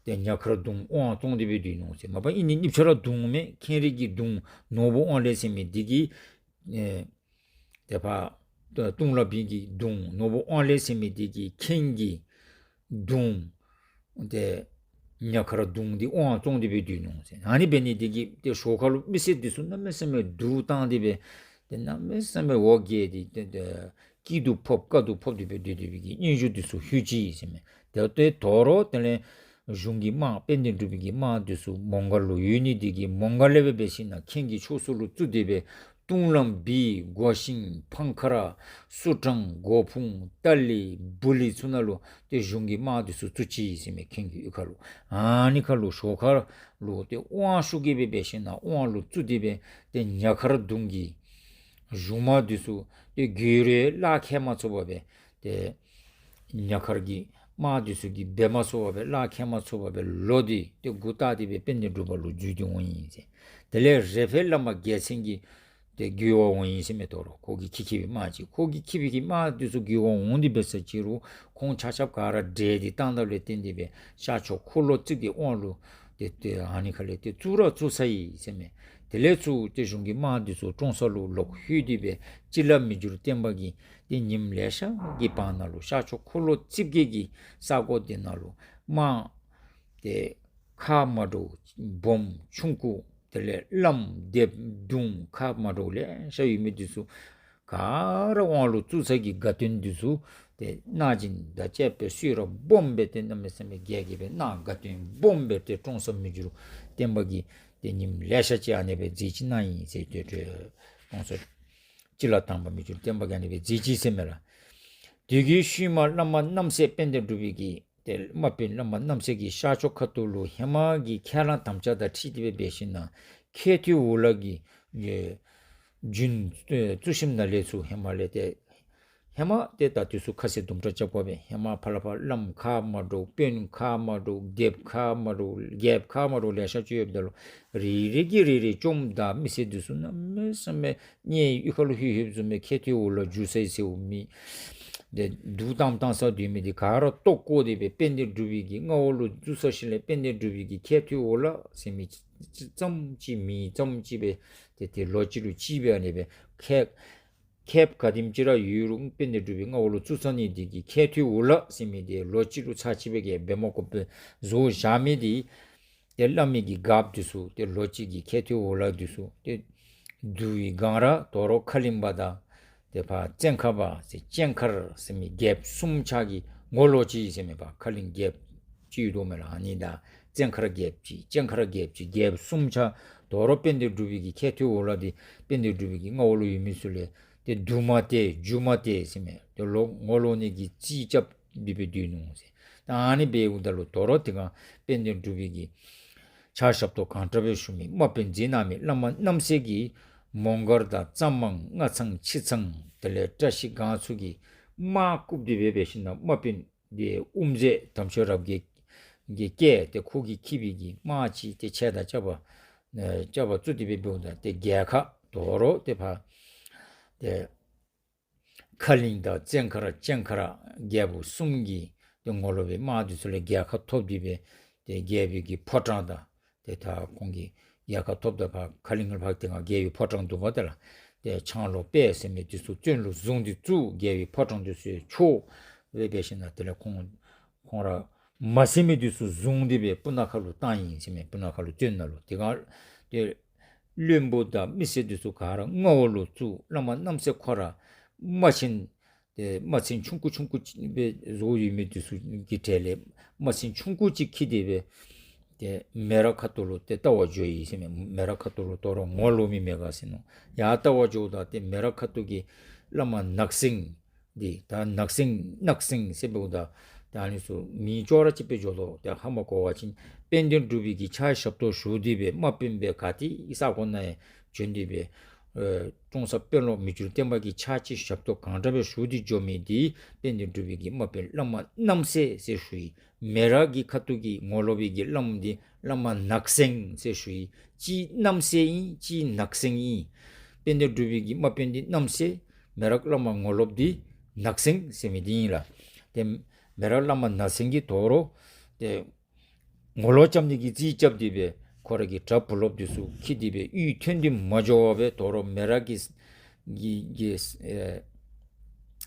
ཏེ་ཉ་མཁར་གདུང་དབང་བཙོང་སྟེ་སྦེ་སྡོད་ནུག་ཟེར། མ་པ་ཨིན་ནི་གཉིས་ཆ་ར་གདུང་མས། མཁན་རིགས་ཀྱི་གདུང་ནོར་བུ་དབང་ལེགས་ཟེར་མི་འདི་གིས་ཨེ་ཏེ་ཕར་ཏེ་གཏུང་ལ་བིང་གི་གདུང་ནོར་བུ་དབང་ལེགས་ཟེར་མི་འདི་གིས་མཁན་གྱི་གདུང་ཏེ་ཉ་མཁར་གདུང་འདི་དབང་བཙོང་སྟེ་སྦེ་སྡོད་ནུག་ཟེར། ཨ་ནི་འབད་ནི་འདི་གིས་ཏེ་ཞོར་ཁ་ལུ་མི་སེར་འདི་ཚུ་གནམ་མེད་ས་མེད་སྡུག་བཏང་སྟེ་སྦེ་ཏེ་གནམ་མེད་ས་མེད་འོ་བརྒྱལ་ཏེ་ཏེ་ཏེ་སྐྱིད་སྡུག་ཕོག་དཀའ་སྡུག་ཕོག་སྟེ་སྦེ་སྡོད་སྡོད་པའི་གི་སྙན་ཞུ་འདི་ཚུ་ལྷོད་ཅི་ཟེར་མས། ཏེ་ཏེ་དོ་རུང་དེ་ལས་གཞུང་གི་དམག་དཔལ་ལྡན་འབྲུག་པའི་གི་དམག་འདི་ཚུ་མོང་སྒར་ལུ་ཡོད་ནི་འདི་གིས་མོང་སྒར་ལས་སྦེ་འབད་ཞིན་ན་མཁན་གྱི་ཕྱོགས་སུ་ལུ་བཙུགས་ཏེ་སྦེ་གཏུང་ལམ་བི་སྒོ་ཤིང་འཕང་ཁ་ར་སུ་ཀྲང་སྒོ་ཕུང་ཏ་ལི་བུ་ལི་ཚུ་ནང་ལུ་ཏེ་གཞུང་གི་དམག་འདི་ཚུ་བཙུགས་ཅི་ཟེར་མས། མཁན་གྱི་གཡུས་ཁ་ལུ། ཨ་ནི་ཁ་ལུ་ཞོར་ཁ་ལུ་ཏེ་དབང་ཤུགས་ཀྱིས་སྦེ་འབད་ཞིན་ན་དབང་ལུ་བཙུགས་ཏེ་སྦེ་ཏེ་ཉ་མཁར་གདུང་གི་གཞུང་དམག་འདི་ཚུ་ཏེ་རྒོལ་རུང་གླགས་ཁེལ་མ་ཚུགས་པར་སྦེ་ཏེ་ཉ་མཁར་གྱི་དམག་འདི་ཚུ་གིས་འབད་མ་ཚུགས་པར་སྦེ་གླགས་ཁེལ་མ་ཚུགས་པར་སྦེ་ལོག་སྟེ་ཏེ་མགུ་བཏགས་ཏེ་སྦེ་དཔལ་ལྡན་འབྲུག་པ་ལུ་འཛུལ་ཏེ་འོང་ཡི་ཟེར། དེ་ལས་རེ་ཕེ་བླ་མ་རྒྱལ་མཚན་གྱིས་ཏེ་རྒོལ་བར་འོང་ཡི་ཟེར་མས། དོ་རུང་ཁོ་གིས་འཁྱིད་འཁྱིད་པའི་དམག་ཅིག་ཁོ་གིས་འཁྱིད་པའི་གི་དམག་འདི་ཚུ་རྒོལ་བར་འོང་སྟེ་འབད་ས་ཅིག་རུང་ཁོང་ཆ་ཁྱབ་ག་ར་བསྒྲལ་ཏེ་བཏང་ད་ལུ་བརྟེན་ཏེ་སྦེ་ཤར་ཕྱོགས་འཁོར་ལོ་རྩིབས་ཀྱི་དབང་ལུ་ཏེ་ཏེ་ཨ་ནི་ཁ་ལས་ཏེ་བཙུགས་ར་བཙུགས་ཚར་ཡི་ཟེར་མས། དེ་ལས་ཚུར་ཏེ་གཞུང་གི་དམག་འདི་ཚུ་ཀྲོང་གསར་ལུ་ལོག་ལྷོད་དེ་སྦེ་སྤྱི་བླ་མི་འགྱུར་བརྟན་པ་གིས་ཏེ་ཉིནམ་ལེ་ཤ་གི་བར་ན་ལུ་ཤར་ཕྱོགས་འཁོར་ལོ་རྩིབས་བརྒྱད་ཀྱི་ས་གོ་འདི་ནང་ལུ་དམག་ཏེ་ཁག་མ་འདྲཝ་སྦོམ་ཆུང་ཀུ་དེ་ལས་བླམ་སྡེཔ་གདུང་ཁག་མ་འདྲཝ་ལེ་ཤ་ཡོད་མི་འདི་ཚུ་ག་ར་དབང་ལུ་བཙུགས་ས་གི་དགའ་སྟོན་འདི་ཚུ་ཏེ་གནང་སྦྱིན་དང་བཅས་པའི་གསོལ་རས་སྦོམ་སྦེ་ཏེ་གནམ་མེད་ས་མེད་རྒྱས་རྒྱས་སྦེ་གནང་། དགའ་སྟོན་སྦོམ་སྦེ་ཏེ་ཀྲོང་གསར་མི་འགྱུར་བརྟན་པ་གིས་ཏེ་ཉིནམ་ལེ་ཤ་ཅིག་ཨ་ནེ་སྦེ་མཛད་ཅི་གནང་ཡི་ཟེར། ཏེ་ཏེ་ཀྲོང་གསར་སྤྱི་བླ་དང་པ་མི་འགྱུར་བརྟན་པ་གིས་ཨ་ནེ་སྦེ་མཛད་ཅི་ཟེར་མས་ལགས། དེ་གི་ཤུལ་མ་བླ་མ་རྣམ་སྲས་དཔལ་ལྡན་འབྲུག་པའི་གི་ཏེ་དམག་དཔོན་བླ་མ་རྣམ་སྲས་ཀྱིས་ཤར་ཕྱོགས་ཁ་ཐུག་ལུ་ཧེ་མ་གི་ཁས་བླངས་དམ་བཅའ་དང་འཁྲིལ་ཏེ་སྦེ་འབད་ཞིན་ན་མཁལ་ཐོད་འོག་ལ་གི་ཨེ་རྒྱུན་ཨེ་བཙུགས་ཞིནམ་ལས་ཚུར་ཧེ་མ་ལས་ཏེ་ཧེ་མ་ཏེ་ད་དུས་ཚོད་ཁ་གསལ་དུམ་གྲ་རྐྱབ་དགོ་པས། ཧེ་མ་ཕར་ལས་ཕར་བླམ་ཁག་མ་འདྲཝ་དཔོན་ཁག་མ་འདྲཝ་སྡེཔ་ཁག་མ་འདྲཝ་རྒྱལཔོ་ཁག་མ་འདྲཝ་ལེ་ཤ་ཅིག་ཡོདཔ་ད་ལུ་རེ་རེ་གིས་རེ་རེ་བཅོམ་ད་མི་སེར་འདི་ཚུ་གནམ་མེད་ས་མེད་དམྱལ་གཡུས་ཁ་ལུ་ལྷོད་ལྷོདཔ་བཟུམ་སྦེ་མཁལ་ཐོད་འོག་ལུ་འཛུལ་སོ་ཡི་ཟེརཝ་མེད། ཏེ་སྡུག་བཏང་བཏང་ས་སྡོད་མི་འདི་ག་ར་ལྟོ་བཀོ་སྟེ་སྦེ་དཔལ་ལྡན་འབྲུག་པའི་གི་མངའ་འོག་ལུ་འཛུལ་སོ་ཞིནམ་ལས་དཔལ་ལྡན་འབྲུག་པའི་གི་མཁལ་ཐོད་འོག་ལ་ཟེར་མི་ཙམ་ཅིག་མེད་ཙམ་ཅིག་སྦེ་ཏེ་ཏེ་ལོ་གཅིག་ལུ་གཅིག་སྦེ་ཨ་ནེ་སྦེ་མཁལ་མཁལཔ་ག་དེམ་ཅིག་ར་ཡོད་རུང་དཔལ་ལྡན་འབྲུག་པའི་མངའ་འོག་ལུ་བཙུགས་ཚར་ནི་འདི་གིས་མཁལ་ཐོད་འོག་ལ་ཟེར་མི་འདི་ལོ་གཅིག་ལུ་ཚར་གཅིག་སྦེ་གི་འབད་མ་དགོཔ་སྦེ་བཟོ་བཞག་མི་འདི་ཏེ་བླ་མའི་གི་སྒརཔ་འདི་ཚུ་ཏེ་ལོ་གཅིག་གི་མཁལ་ཐོད་འོག་ལ་འདི་ཚུ་ཏེ་འདུལ་བའི་སྒང་ར་དོ་རུང་ཁ་གླིང་པ་དང་ཏེ་ཕར་བཙན་མཁར་པ་ཟེར་བཙན་མཁར་ཟེར་མི་རྒྱལཔོ་གསུམ་ཆ་གིས་ངོ་ལོག་ཅི་ཟེར་མས། ཕར་ཁ་གླིང་རྒྱལཔོ་ཅིག་ཡོདཔ་མས་ལགས། ཨ་ནི་དང་བཙན་མཁར་རྒྱལཔོ་ཅིག་བཙན་མཁར་རྒྱལཔོ་ཅིག་རྒྱལཔོ་གསུམ་ཆ་དོ་རུང་དཔལ་ལྡན་འབྲུག་པའི་གི་མཁལ་ཐོད་འོག་ལ་འདི་དཔལ་ལྡན་འབྲུག་པའི་གི་མངའ་འོག་ལུ་ཡོད་མི་ཚུ་ལས་ཏེ་འདུལ་མ་སྟེར་རྒྱུ་མ་སྟེར་ཟེར་མས། ཏེ་ལོག་ངོ་ལོག་ནི་གི་རྩིས་རྐྱབ་སྟེ་སྦེ་སྡོད་ནུག་ཟེར། ད་ཨ་ནི་འབདཝ་ད་ལུ་དོ་རུང་དེ་སྒང་དཔལ་ལྡན་འབྲུག་པའི་གི་ཕྱག་ཞབས་ཏོག་གང་དྲག་སྦེ་ཞུ་མི་དམག་དཔོན་མཛད་གནང་མི་བླ་མ་རྣམ་སྲས་ཀྱིས་མོང་སྒར་དང་གཙང་མང་སྔ་ཚང་ཕྱི་ཚང་དེ་ལས་བཀྲ་ཤིས་སྒང་ཚུ་གི་དམག་བཀུག་སྟེ་སྦེ་འབད་ཞིན་ན་དམག་དཔོན་འདི་དབུ་མཛད་དམ་ཆོས་རབ་རྒྱས་ཀྱིས་བཀལ་ཏེ་ཁོ་གིས་འཁྱིད་པའི་གི་དམག་ཅིག་ཏེ་ཆས་དང་བཅའ་བ་ཨེ་བཅའ་བ་བཙུགས་ཏེ་སྦེ་འབདཝ་ད་ཏེ་རྒྱལ་ཁ་དོ་རུང་ཏེ་ཕར་ཏེ་ཁ་གླིང་དང་བཙན་མཁར་བཙན་མཁར་རྒྱལཔོ་གསུམ་གྱིས་ཏེ་ངོ་ལོག་པའི་དམག་འདི་ཚུ་ལས་རྒྱལ་ཁ་ཐོབ་སྟེ་སྦེ་ཏེ་རྒྱལ་པོའི་གི་ཕོ་བྲང་དང་ཏེ་ད་ཁོང་གིས་རྒྱལ་ཁ་ཐོབ་ད་ཕར་ཁ་གླིང་ལུ་ཕར་དེ་སྒང་རྒྱལ་པོའི་ཕོ་བྲང་འདུག་པ་དེ་ལགས། ཏེ་ཆང་ལོ་དཔལ་ཟེར་མི་འདི་ཚུ་བཙོན་ལུ་བཟུང་སྟེ་བཙུགས། རྒྱལ་པོའི་ཕོ་བྲང་འདི་ཚུ་འཕྱོག་སྦེ་འབད་ཞིན་ན་དེ་ལས་ཁོང་ཁོང་ར་མ་བསད་མི་འདི་ཚུ་བཟུང་སྟེ་སྦེ་སྤུ་ན་ཁ་ལུ་བཏང་ཡི་ཟེར་མས། སྤུ་ན་ཁ་ལུ་བཙོན་ནང་ལུ། དེ་སྒང་ཏེ་བློན་པོ་དང་མི་སེར་འདི་ཚུ་ག་ར་མངའ་འོག་ལུ་བཙུགས། བླ་མ་རྣམ་སྲས་ཁོ་ར་དམག་ཆེན་ཏེ་དམག་ཆེན་ཆུང་ཀུ་ཆུང་ཀུ་ཅིག་སྦེ་བཟོ་ཡོད་མི་འདི་ཚུ་གི་གྲས་ལས་དམག་ཆེན་ཆུང་ཀུ་ཅིག་འཁྱིད་དེ་སྦེ་ཏེ་མེ་རག་ཁ་ཐུག་ལུ་ཏེ་བལྟ་བར་འགྱོ་ཡི་ཟེར་མས། མེ་རག་ཁ་ཐུག་ལུ་དོ་རུང་ངོ་ལོག་མི་མེད་ག་ཟེར་མནོ། ཡར་བལྟ་བར་འགྱོཝ་ད་ཏེ་མེ་རག་ཁ་ཐུག་གི་བླ་མ་ནག་སེང་འདི་ད་ནག་སེང་ནག་སེང་ཟེར་འབདཝ་ད་ད་ཨ་ནི་ཚུ་མིང་ཅོག་ར་གཅིག་སྦེ་འགྱོ་དོ། ཏེ་ཧ་མ་གོ་བ་ཅིན་དཔལ་ལྡན་འབྲུག་པའི་གི་ཕྱག་ཞབས་ཏོག་ཞུ་སྟེ་སྦེ་དམག་དཔོན་སྦེ་ག་ཏེ་ས་གོ་ནང་ཡང་བྱོན་ཏེ་སྦེ་ཨེ་ཀྲོང་གསར་དཔོན་སློབ་མི་འགྱུར་བརྟན་པ་གི་ཕྱག་ཕྱི་ཞབས་ཏོག་གང་དྲག་སྦེ་ཞུ་སྟེ་འགྱོ་མི་འདི་དཔལ་ལྡན་འབྲུག་པའི་གི་དམག་དཔོན་བླ་མ་རྣམ་སྲས་ཟེར་ཞུ་ཡི། མེ་རག་གི་ཁ་ཐུག་གི་ངོ་ལོག་པའི་གི་བླམ་འདི་བླ་མ་ནག་སེང་ཟེར་ཞུ་ཡི། གཅིག་རྣམ་སྲས་ཨིན། གཅིག་ནག་སེང་ཨིན། དཔལ་ལྡན་འབྲུག་པའི་གི་དམག་དཔོན་འདི་རྣམ་སྲས། མེ་རག་བླ་མ་ངོ་ལོགཔ་འདི་ནག་སེང་ཟེར་མི་འདི་ཨིན་ལགས། ཏེ་མེ་རག་བླ་མ་ནག་སེང་གིས་དོ་རུང་ཏེ་ ངོ་ལོག་རྐྱབ་ནི་གི་རྩིས་རྐྱབ་སྟེ་སྦེ་ཁོ་ར་གི་གྲྭ་བུ་སློབ་འདི་ཚུ་འཁྱིད་དེ་སྦེ་གཡུས་ཐོན་ཏེ་མ་འགྱོ་བར་སྦེ་དོ་རུང་མེ་རག་གི་གི་གི་ཨེ་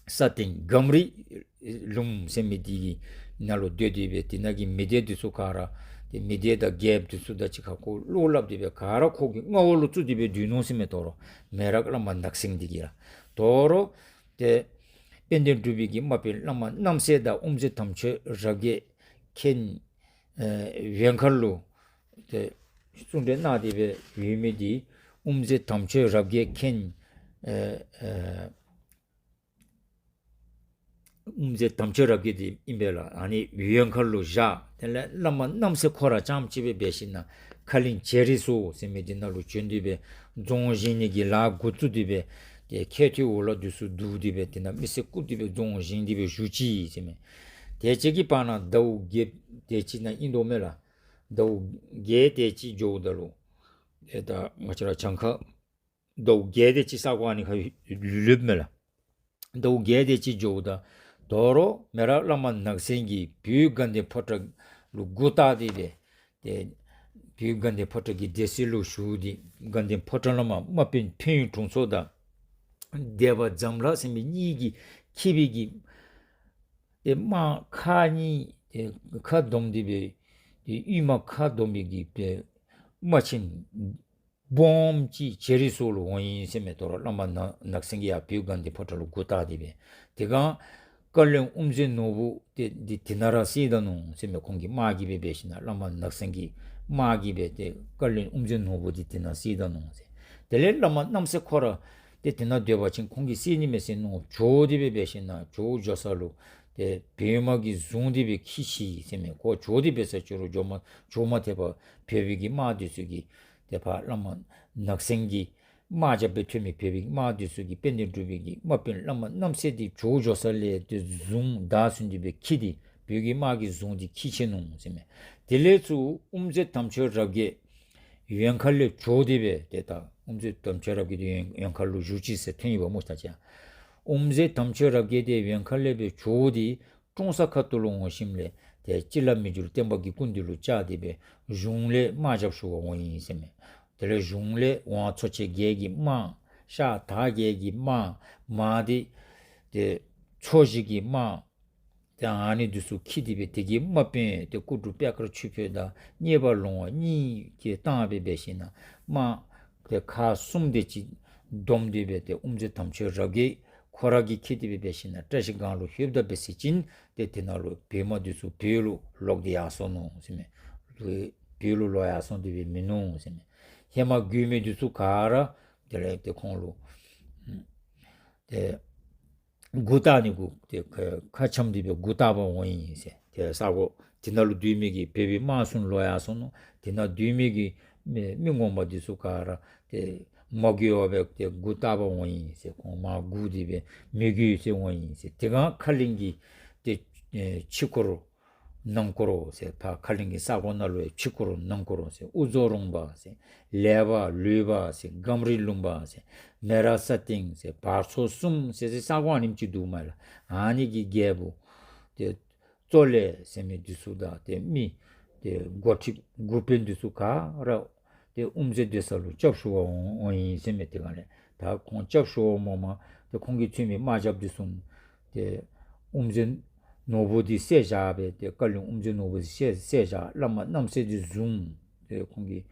ས་སྟེང་སྒམ་རི་ལུང་ཟེར་མི་འདི་གི་ནང་ལུ་སྡོད་དེ་སྦེ་དེ་ནང་གི་མི་སྡེ་འདི་ཚུ་ག་ར་ཏེ་མི་སྡེ་དང་རྒྱལཔོ་འདི་ཚུ་དང་གཅིག་ཁར་ཁོ་བློ་སླབ་སྟེ་སྦེ་ག་ར་ཁོ་གི་མངའ་འོག་ལུ་བཙུགས་ཏེ་སྦེ་སྡོད་ནུག་ཟེར་མས། དོ་རུང་མེ་རག་བླ་མ་ནག་སེང་འདི་གིས་ར་དོ་རུང་ཏེ་དཔལ་ལྡན་འབྲུག་པའི་གི་དམག་དཔོན་བླ་མ་རྣམ་སྲས་དང་དབུ་མཛད་དམ་ཆོས་རབ་རྒྱས་མཁན་ཨེ་བེང་མཁར་ལུ་ཏེ་གསུང་གྲོས་གནང་སྟེ་སྦེ་ཡོད་མི་འདི་དབུ་མཛད་དམ་ཆོས་རབ་རྒྱས་མཁན་ཨེ་ཨེ་དབུ་མཛད་དམ་ཆོས་རབ་རྒྱས་འདི་ཨིན་པས་ལགས། ཨ་ནི་བེང་མཁར་ལུ་བཞག། དེ་ལས་བླ་མ་རྣམ་སྲས་ཁོ་ར་རྐྱངམ་གཅིག་སྦེ་འབད་ཞིན་ན་ཁ་གླིང་བྱེ་རི་སོ་ཟེར་མི་འདི་ནང་ལུ་བྱོན་ཏེ་སྦེ་རྫོང་བཞེངས་ནི་གི་ལཱ་འགོ་བཙུགས་ཏེ་སྦེ་ཏེ་མཁལ་ཐིག་འོག་ལུ་འདི་ཚུ་བསྡུ་སྟེ་སྦེ་དེ་ནང་མི་སེར་བཀུག་སྟེ་སྦེ་རྫོང་བཞེངས་ཏེ་སྦེ་བཞུགས་ཅི་ཟེར་མས། དེ་ཅིག་གི་བར་ན་ཟླཝ་བརྒྱད་དེ་ཅིག་ནང་ཨིན་དོ་མས་ལགས། ཟླཝ་བརྒྱད་དེ་ཅིག་འགྱོཝ་ད་ལུ་ཏེ་ད་ང་བཅས་ར་གྱངས་ཁ་ཟླཝ་བརྒྱད་དེ་ཅིག་ས་གོ་ཨ་ནི་ཁར་ལུསཔ་མས་ལགས། ཟླཝ་བརྒྱད་དེ་ཅིག་འགྱོཝ་ད་དོ་རུང་མེ་རག་བླ་མ་ནག་སེང་གིས་བོད་དགའ་ལྡན་ཕོ་བྲང་ལུ་མགུ་བཏགས་ཏེ་སྦེ་ཏེ་བོད་དགའ་ལྡན་ཕོ་བྲང་གི་སྡེ་སྲིད་ལུ་ཞུ་སྟེ་དགའ་ལྡན་ཕོ་བྲང་བླ་མ་དམག་དཔོན་ཕན་ཡུལ་དྲུང་འཚོ་དང་སྡེ་པ་འཛམ་ལྷ་ཟེར་མི་གཉིས་ཀྱིས་འཁྱིད་པའི་གི་ཏེ་དམག་ཁག་གཉིས་ཏེ་ཁ་བསྡོམས་ཏེ་སྦེ་ཏེ་གཡུས་དམག་ཁ་བསྡོམས་པའི་གི་ཏེ་དམག་ཆེན་སྦོམ་ཅིག་བྱེ་རི་སོ་ལུ་འོང་ཡི་ཟེར་མས། དོ་རུང་བླ་མ་ནག་ནག་སེང་གིས་ཡར་བོད་དགའ་ལྡན་ཕོ་བྲང་ལུ་མགུ་བཏགས་ཏེ་སྦེ་དེ་སྒང་བཀའ་བློན་དབུ་མཛད་ནོར་བུ་ཏེ་འདི་དེ་ནང་ར་བསད་ད་ནུག་ཟེར་མས། ཁོང་གི་དམག་གིས་སྦེ་འབད་ཞིན་ན་བླ་མ་ནག་སེང་གི་དམག་གིས་སྦེ་ཏེ་བཀའ་བློན་དབུ་མཛད་ནོར་བུ་འདི་དེ་ནང་བསད་ད་ནུག་ཟེར། དེ་ལས་བླ་མ་རྣམ་སྲས་ཁོ་ར་ཏེ་དེ་ནང་སྡོད་པ་ཅིན་ཁོང་གིས་བསད་ནི་མས་ཟེར་མནོ་བྱོག་སྟེ་སྦེ་འབད་ཞིན་ན་བྱོག་འགྱོ་ས་ལུ་ཏེ་བོད་དམག་གིས་བཟུང་སྟེ་སྦེ་འཁྱིད་ཅི་ཟེར་མས། ཁོ་བྱོག་སྟེ་འབད་ས་ཅིག་རུང་བྱོག་མ་བྱོག་མ་ཐེག་པར་བོད་པའི་གི་དམག་འདི་ཚུ་གིས་ཏེ་ཕར་བླ་མ་ནག་སེང་གི་དམག་རྒྱབ་སྦེ་ཐོན་མི་བོད་པའི་དམག་འདི་ཚུ་གིས་དཔལ་ལྡན་འབྲུག་པའི་གི་དམག་དཔོན་བླ་མ་རྣམ་སྲས་འདི་བྱོག་འགྱོ་ས་ལས་ཏེ་བཟུང་བདའ་ཟུན་ཏེ་སྦེ་འཁྱིད་དེ་བོད་ཀྱི་དམག་གིས་བཟུང་སྟེ་འཁྱིད་ཆི་ནུག་ཟེར་མས། དེ་ལས་ཚུར་དབུ་མཛད་དམ་ཆོས་རབ་རྒྱས་བེང་མཁར་ལས་བྱོག་སྟེ་སྦེ་ཏེ་ད་དབུ་མཛད་དམ་ཆོས་རབ་རྒྱས་འདི་བེང་མཁར་ལུ་བཞུགས་ཅི་ཟེར་ཐོན་ཡི་པ་སྨོ་ལགས། ད་ཅི་དབུ་མཛད་དམ་ཆོས་རབ་རྒྱས་འདི་བེང་མཁར་ལས་སྦེ་བྱོག་སྟེ་ཀྲོང་གསར་ཁ་ཐུག་ལུ་འོང་ཞིནམ་ལས་ཏེ་སྤྱི་བླ་མི་འགྱུར་བརྟན་པ་གི་སྐུ་མདུན་ལུ་བཅར་ཏེ་སྦེ་གཞུང་ལས་དམག་རྒྱབ་ཞུ་བར་འོང་ཡི་ཟེར་མས། དེ་ལས་གཞུང་ལས་ཝང་ཚོ་ཆེན་བརྒྱད་ཀྱི་དམག་ཤར་དར་བརྒྱད་ཀྱི་དམག་མར་འདི་ཏེ་ཚོ་བཞི་གི་དམག་ཏེ་ཨ་ནི་འདི་ཚུ་འཁྱིད་དེ་སྦེ་དེ་གི་དམག་དཔོན་ཏེ་སྐུ་དྲུང་པད་དཀར་ཆོས་འཕེལ་དང་གཉེར་པ་ལོང་བ་གཉིས་ཀྱིས་བཏང་སྦེ་འབད་ཞིན་ན་དམག་ཏེ་ཁག་གསུམ་དེ་ཅིག་བསྡོམས་ཏེ་སྦེ་ཏེ་དབུ་མཛད་དམ་ཆོས་རབ་རྒྱས་ཁོ་ར་གིས་འཁྱིད་དེ་སྦེ་འབད་ཞིན་ན་བཀྲ་ཤིས་སྒང་ལུ་ལྷོདཔ་ད་འབད་ཟེར་ཅིན་ཏེ་དེ་ནང་ལུ་བོད་དམག་འདི་ཚུ་བོད་ལུ་ལོག་སྟེ་ཡར་སོ་ནུག་ཟེར་མས། བོད་ལུ་ལོག་ཡར་སོང་སྟེ་སྦེ་མིན་ནུག་ཟེར་མས། ཧེ་མ་རྒོལ་མི་འདི་ཚུ་ག་ར་དེ་ལས་ཏེ་ཁོང་ལུ་ཏེ་མགུ་བཏགས་ནི་གུ་ཏེ་ཁ་ཁ་འཆམ་སྟེ་སྦེ་མགུ་བཏགས་པར་འོང་ཡི་ཟེར། ཏེ་ས་གོ་དེ་ནང་ལུ་སྡོད་མི་གི་བོད་པའི་དམག་ཚུ་ལོག་ཡར་སོ་ནུག། དེ་ནང་སྡོད་མི་གི་མི་མི་ངོ་མ་འདི་ཚུ་ག་ར་ཏེ་མ་རྒོལ་བར་སྦེ་ཏེ་མགུ་བཏགས་པར་འོང་ཡི་ཟེར། ཁོང་མར་སྒུག་སྟེ་སྦེ་མི་རྒོལ་ཟེར་འོང་ཡི་ཟེར། དེ་སྒང་ཁ་གླིང་གི་ཏེ་ཨེ་ཕྱི་འཁོར་ནང་འཁོར་ཟེར་ཕར་ཁ་གླིང་གི་ས་གོ་ནང་ལུ་ཕྱི་འཁོར་ནང་འཁོར་ཟེར་དབུ་རྫོང་རོང་པ་ཟེར་ལེགས་པ་ལུས་པ་ཟེར་སྒམ་རི་ལུང་པ་ཟེར་མེ་རག་ས་སྟེང་ཟེར་བར་ཚོ་གསུམ་ཟེར་ཟེར་ས་གོ་ཨ་ནེམ་ཅིག་འདུག་མས་ལགས། ཨ་ནི་གི་རྒྱལ་པོ་ཏེ་གཙོ་ལས་ཟེར་མི་འདི་ཚུ་དང་ཏེ་མི་ཏེ་འགོ་ཁྲིདཔ་འགོ་དཔོན་འདི་ཚུ་ག་ར་ཏེ་དབུ་མཛད་སྡོད་ས་ལུ་སྐྱབས་ཞུ་བར་འོང་འོང་ཡི་ཟེར་མས། དེ་སྒང་ལས་ད་ཁོང་སྐྱབས་ཞུ་བར་འོངམ་ད་ཁོང་གིས་འཚོལ་མི་དམག་རྒྱབ་འདི་ཚུ་ཏེ་དབུ་མཛད་ནོར་བུ་འདི་བསད་བཞག་སྦེ་ཏེ་བཀའ་བློན་དབུ་མཛད་ནོར་བུ་འདི་བསད་བསད་བཞག། བླ་མ་རྣམ་སྲས་འདི་བཟུང་ཏེ་ཁོང་གིས་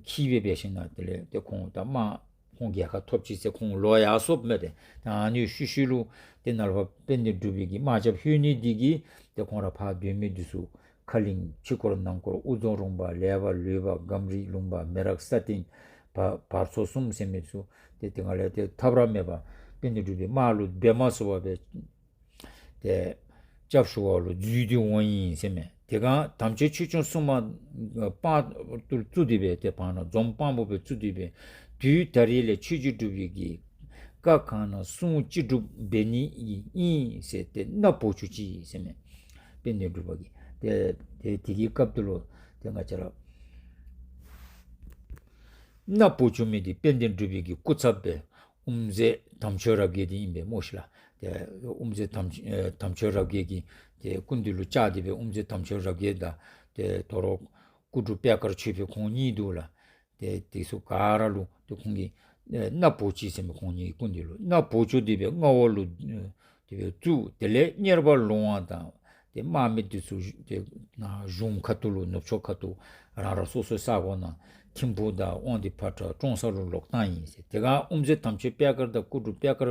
འཁྱིད་སྦེ་འབད་ཞིན་ན་དེ་ལས་ཏེ་ཁོང་ད་དམག་ཁོང་རྒྱལ་ཁ་ཐོབ་ཅི་ཟེར་ཁོང་ལོག་ཡར་སོཔ་མས། ཏེ་ད་ཨ་ནི་ཤུལ་ཤུལ་ལུ་ཏེ་ནཱ་ལས་ཕར་དཔལ་ལྡན་འབྲུག་པའི་གི་དམག་རྒྱབ་ལྷོད་ནི་འདི་གིས་ཏེ་ཁོང་ར་ཕར་སྡོད་མི་འདི་ཚུ་ཁ་གླིང་ཕྱི་འཁོར་ནང་འཁོར་དབུ་རྫོང་རོང་པ་ལེགས་པ་ལུས་པ་སྒམ་རི་ལུང་པ་མེ་རག་ས་སྟེང་བར་བར་ཚོ་གསུམ་ཟེར་མི་ཚུ་ཏེ་དེ་སྒང་ལས་ཏེ་ཐབས་ར་མེད་པར་དཔལ་ལྡན་འབྲུག་པའི་དམག་ལུ་འབད་མ་ཚུགས་པར་སྦེ་ཏེ་སྐྱབས་ཞུ་བ་ལུ་འཛུལ་ཏེ་འོང་ཡི་ཟེར་མས། དེ་སྒང་དམ་ཆོས་ཆོས་སྐྱོང་སྲུང་མ་དཔང་དུ་བཙུགས་ཏེ་སྦེ་ཏེ་བར་ན་འཛོམས་དཔང་པོ་སྦེ་བཙུགས་ཏེ་སྦེ་དུས་ད་རེས་ལས་ཆོས་རྗེ་འབྲུག་པའི་གི་བཀའ་གང་གནང་གསུང་ཅི་སྒྲུབ་འབད་ནི་ཨིན་ཟེར་ཏེ་མནའ་བོར་བཅུག་ཅི་ཟེར་མས། དཔལ་ལྡན་འབྲུག་པ་གིས་ཏེ་ཏེ་དེ་གི་སྐབས་དེ་ལུ་ཏེ་ང་བཅས་ར་མནའ་བོར་བཅུག་མི་འདི་དཔལ་ལྡན་འབྲུག་པའི་གི་སྐུ་ཚབ་སྦེ་དབུ་མཛད་དམ་ཆོས་རབ་རྒྱས་འདི་ཨིན་པས་སྨོ་ཤིག་ལགས། ཏེ་དབུ་མཛད་དམ་ཨེ་དམ་ཆོས་རབ་རྒྱས་ཀྱི་ཏེ་སྐུ་མདུན་ལུ་བཅར་ཏེ་སྦེ་དབུ་མཛད་དམ་ཆོས་རབ་རྒྱས་དང་ཏེ་དོ་རུང་ སྐུ་དྲུང་པད་དཀར་ཆོས་འཕེལ་ཁོང་གཉིས་འདུག་ལགས། ཏེ་དེ་ཚུ་ག་ར་ལུ་ཏེ་ཁོང་གིས་ཨེ་སྣ་བོ་ཅི་ཟེར་མི་ཁོང་གཉིས་སྐུ་མདུན་ལུ་སྣ་བོ་ཅི་དེ་སྦེ་མངའ་འོག་ལུ་ཨེ་དེ་སྦེ་བཙུགས། དེ་ལས་གཉེར་པ་ལོང་བ་དང་ཏེ་དམག་མི་དེ་ཚུ་ཏེ་ནཱ་གཞུང་ཁ་ཐུག་ལུ་ནུབ་ཕྱོགས་ཁ་ཐུག་རང་རང་སོ་སོའི་ས་གོ་ནང་ཐིམ་ཕུག་དང་དབང་འདུས་ཕོ་བྲང་ཀྲོང་གསར་ལུ་ལོག་བཏང་ཡི་ཟེར། དེ་སྒང་དབུ་མཛད་དམ་ཆོས་པད་དཀར་དང་སྐུ་དྲུང་པད་དཀར་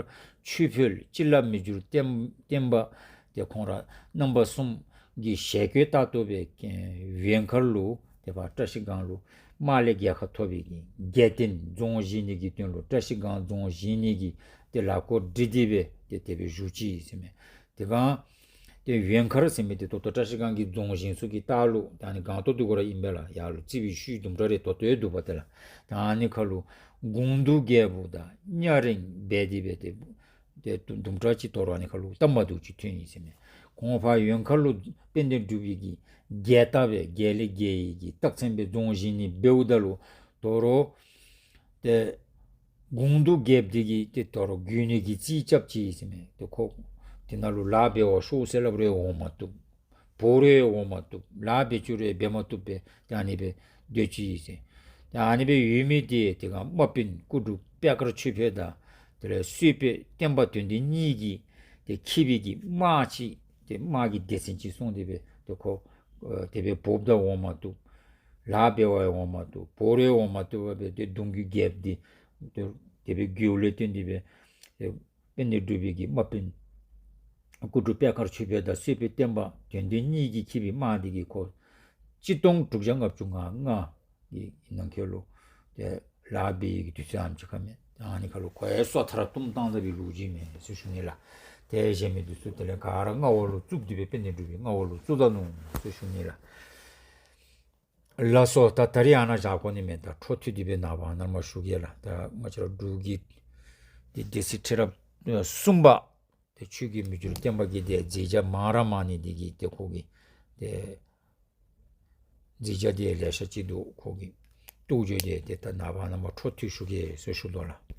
ཆོས་འཕེལ་སྤྱི་བླ་མི་འགྱུར་བརྟན་བརྟན་པ་ཏེ་ཁོང་ར་རྣམ་པ་གསུམ་གྱི་ཞལ་བཀོད་ལྟར་དུ་སྦེ་ཨེ་ཝེང་མཁར་ལུ་ཏེ་ཕར་བཀྲ་ཤིས་སྒང་ལུ་དམག་ལས་རྒྱལ་ཁ་ཐོབ་པའི་གི་རྒྱལ་བསྟན་རྫོང་བཞེངས་ནི་གི་དོན་ལུ་བཀྲ་ཤིས་སྒང་རྫོང་བཞེངས་ནི་གི་ཏེ་ལས་འགུལ་སྒྲིག་སྟེ་སྦེ་ཏེ་དེ་སྦེ་བཞུགས་ཅི་ཟེར་མས། དེ་སྒང་ཏེ་ཝེང་མཁར་ཟེར་མི་དེ་ད་ལྟོ་བཀྲ་ཤིས་སྒང་གི་རྫོང་བཞེངས་ས་གི་ལྟག་ལུ་ད་ཨ་ནི་སྒང་ཏོག་དེ་གུ་ར་ཨིན་པས་ལགས། ཡར་ལུ་རྩིག་པའི་ཤུལ་དུམ་གྲ་རེ་ད་ལྟོ་ཡང་འདུག་པ་ཏེ་ལགས། ད་ཨ་ནི་ཁ་ལུ་དགུང་འདུ་རྒྱལ་པོ་དང་གཉའ་རེངས་སྦེ་དེ་སྦེ་ཏེ་ཏེ་དུམ་གྲ་ཅིག་དོ་རུང་ཨ་ནི་ཁ་ལུ་སྟབས་མ་བདེཝ་ཅིག་ཐོན་ཡི་ཟེར་མས། ཁོང་ཕར་ཝེང་མཁར་ལུ་དཔལ་ལྡན་འབྲུག་པའི་གི་རྒྱལ་རྟགས་སྦེ་རྒྱལ་ལས་རྒྱལ་བའི་གི་རྟགས་མཚན་སྦེ་རྫོང་བཞེངས་ནི་འབདཝ་ད་ལུ་དོ་རུང་ཏེ་དགུང་འདུ་རྒྱལཔོ་དེ་གིས་ཏེ་དོ་རུང་རྒྱུག་ནི་གི་རྩིས་རྐྱབ་ཅི་ཟེར་མས། ཏེ་ཁོ་དེ་ནང་ལུ་ལཱ་འབད་བར་ཤོག་ཟེར་སླབ་རུང་འོང་མ་བཏུབ། འབོ་རུང་འོང་མ་བཏུབ། ལཱ་འབད་བཅུག་རུང་འབད་མ་བཏུབ་སྦེ་ཏེ་ཨ་ནི་སྦེ་སྡོད་ཅི་ཟེར། ཏེ་ཨ་ནི་སྦེ་ཡོད་མི་དེ་དེ་སྒང་དམག་དཔོན་སྐུ་དྲུང་པད་དཀར་ཆོས་འཕེལ་དང་དེ་ལས་གསོལ་དཔོན་བསྟན་པ་དོན་ལྡན་གཉིས་ཀྱིས་ཏེ་འཁྱིད་པའི་གི་དམག་ཅིག་ཏེ་དམག་གི་སྡེ་ཚན་ཅིག་བཟུང་སྟེ་སྦེ་ཏེ་ཁོ་ཨེ་དེ་སྦེ་འབོཝ་ད་འོང་མ་བཏུབ། ལཱ་འབད་བར་འོང་མ་བཏུབ། འབོ་རུང་འོང་མ་བཏུབ་པར་སྦེ་ཏེ་གདུང་བརྒྱུད་རྒྱལཔོ་དེ་ཏེ་དེ་སྦེ་རྒོལ་ལས་བརྟེན་ཏེ་སྦེ་ཏེ་དཔལ་ལྡན་འབྲུག་པའི་གི་དམག་དཔོན་སྐུ་དྲུང་པད་དཀར་ཆོས་འཕེལ་དང་གསོལ་དཔོན་བསྟན་པ་དོན་ལྡན་གཉིས་ཀྱིས་འཁྱིད་པའི་དམག་དེ་གིས་ཁོ་གཅིག་སྟོང་དྲུག་བརྒྱ་ལྔ་བཅུ་ང་ལྔ་གི་ནང་འཁོད་ལུ་ཏེ་ལཱ་འབད་བའི་གི་དུས་ཚོད་ཨ་ནེམ་ཅིག་ཁར་མས། ཨ་ནི་ཁ་ལུ་ཁོ་ཡང་སོ་ཐར་བཏུམ་བཏང་ད་པའི་ལོ་རྒྱུས་མས་ཟེར་ཞུ་ནི་ལགས། ཏེ་གཞན་མི་དེ་ཚུ་དེ་ལས་ག་ར་མངའ་འོག་ལུ་བཙུགས་ཏེ་སྦེ་དཔལ་ལྡན་འབྲུག་པའི་མངའ་འོག་ལུ་བཙུགས་ད་ནུག་ཟེར་ཞུ་ནི་ལགས། ལགས་སོ། ད་ད་རིས་ཨ་ནཱ་བཞག་དགོ་ནི་མས། ད་འཕྲོ་མཐུད་དེ་སྦེ་ནངས་པ་ནངས་མ་ཞུ་གེ་ལགས། ད་ང་བཅས་ར་འབྲུག་གི་ཏེ་སྡེ་སྲིད་ཁྲི་རབས་གསུམ་པ་ཏེ་ཆོས་རྒྱལ་མི་འགྱུར་བརྟན་པ་གི་ཏེ་མཛད་བྱ་མང་ར་མང་ནི་དེ་གིས་ཏེ་ཁོ་གི་ཏེ་མཛད་བྱ་དེ་ལེ་ཤ་ཅིག་འདུག། ཁོ་གི་རྟོགས་བརྗོད་དེ་ཏེ་ད་ནངས་པ་ནངས་མ་འཕྲོ་མཐུད་ཞུ་གེ་ཟེར་ཞུ་དོ་ལགས།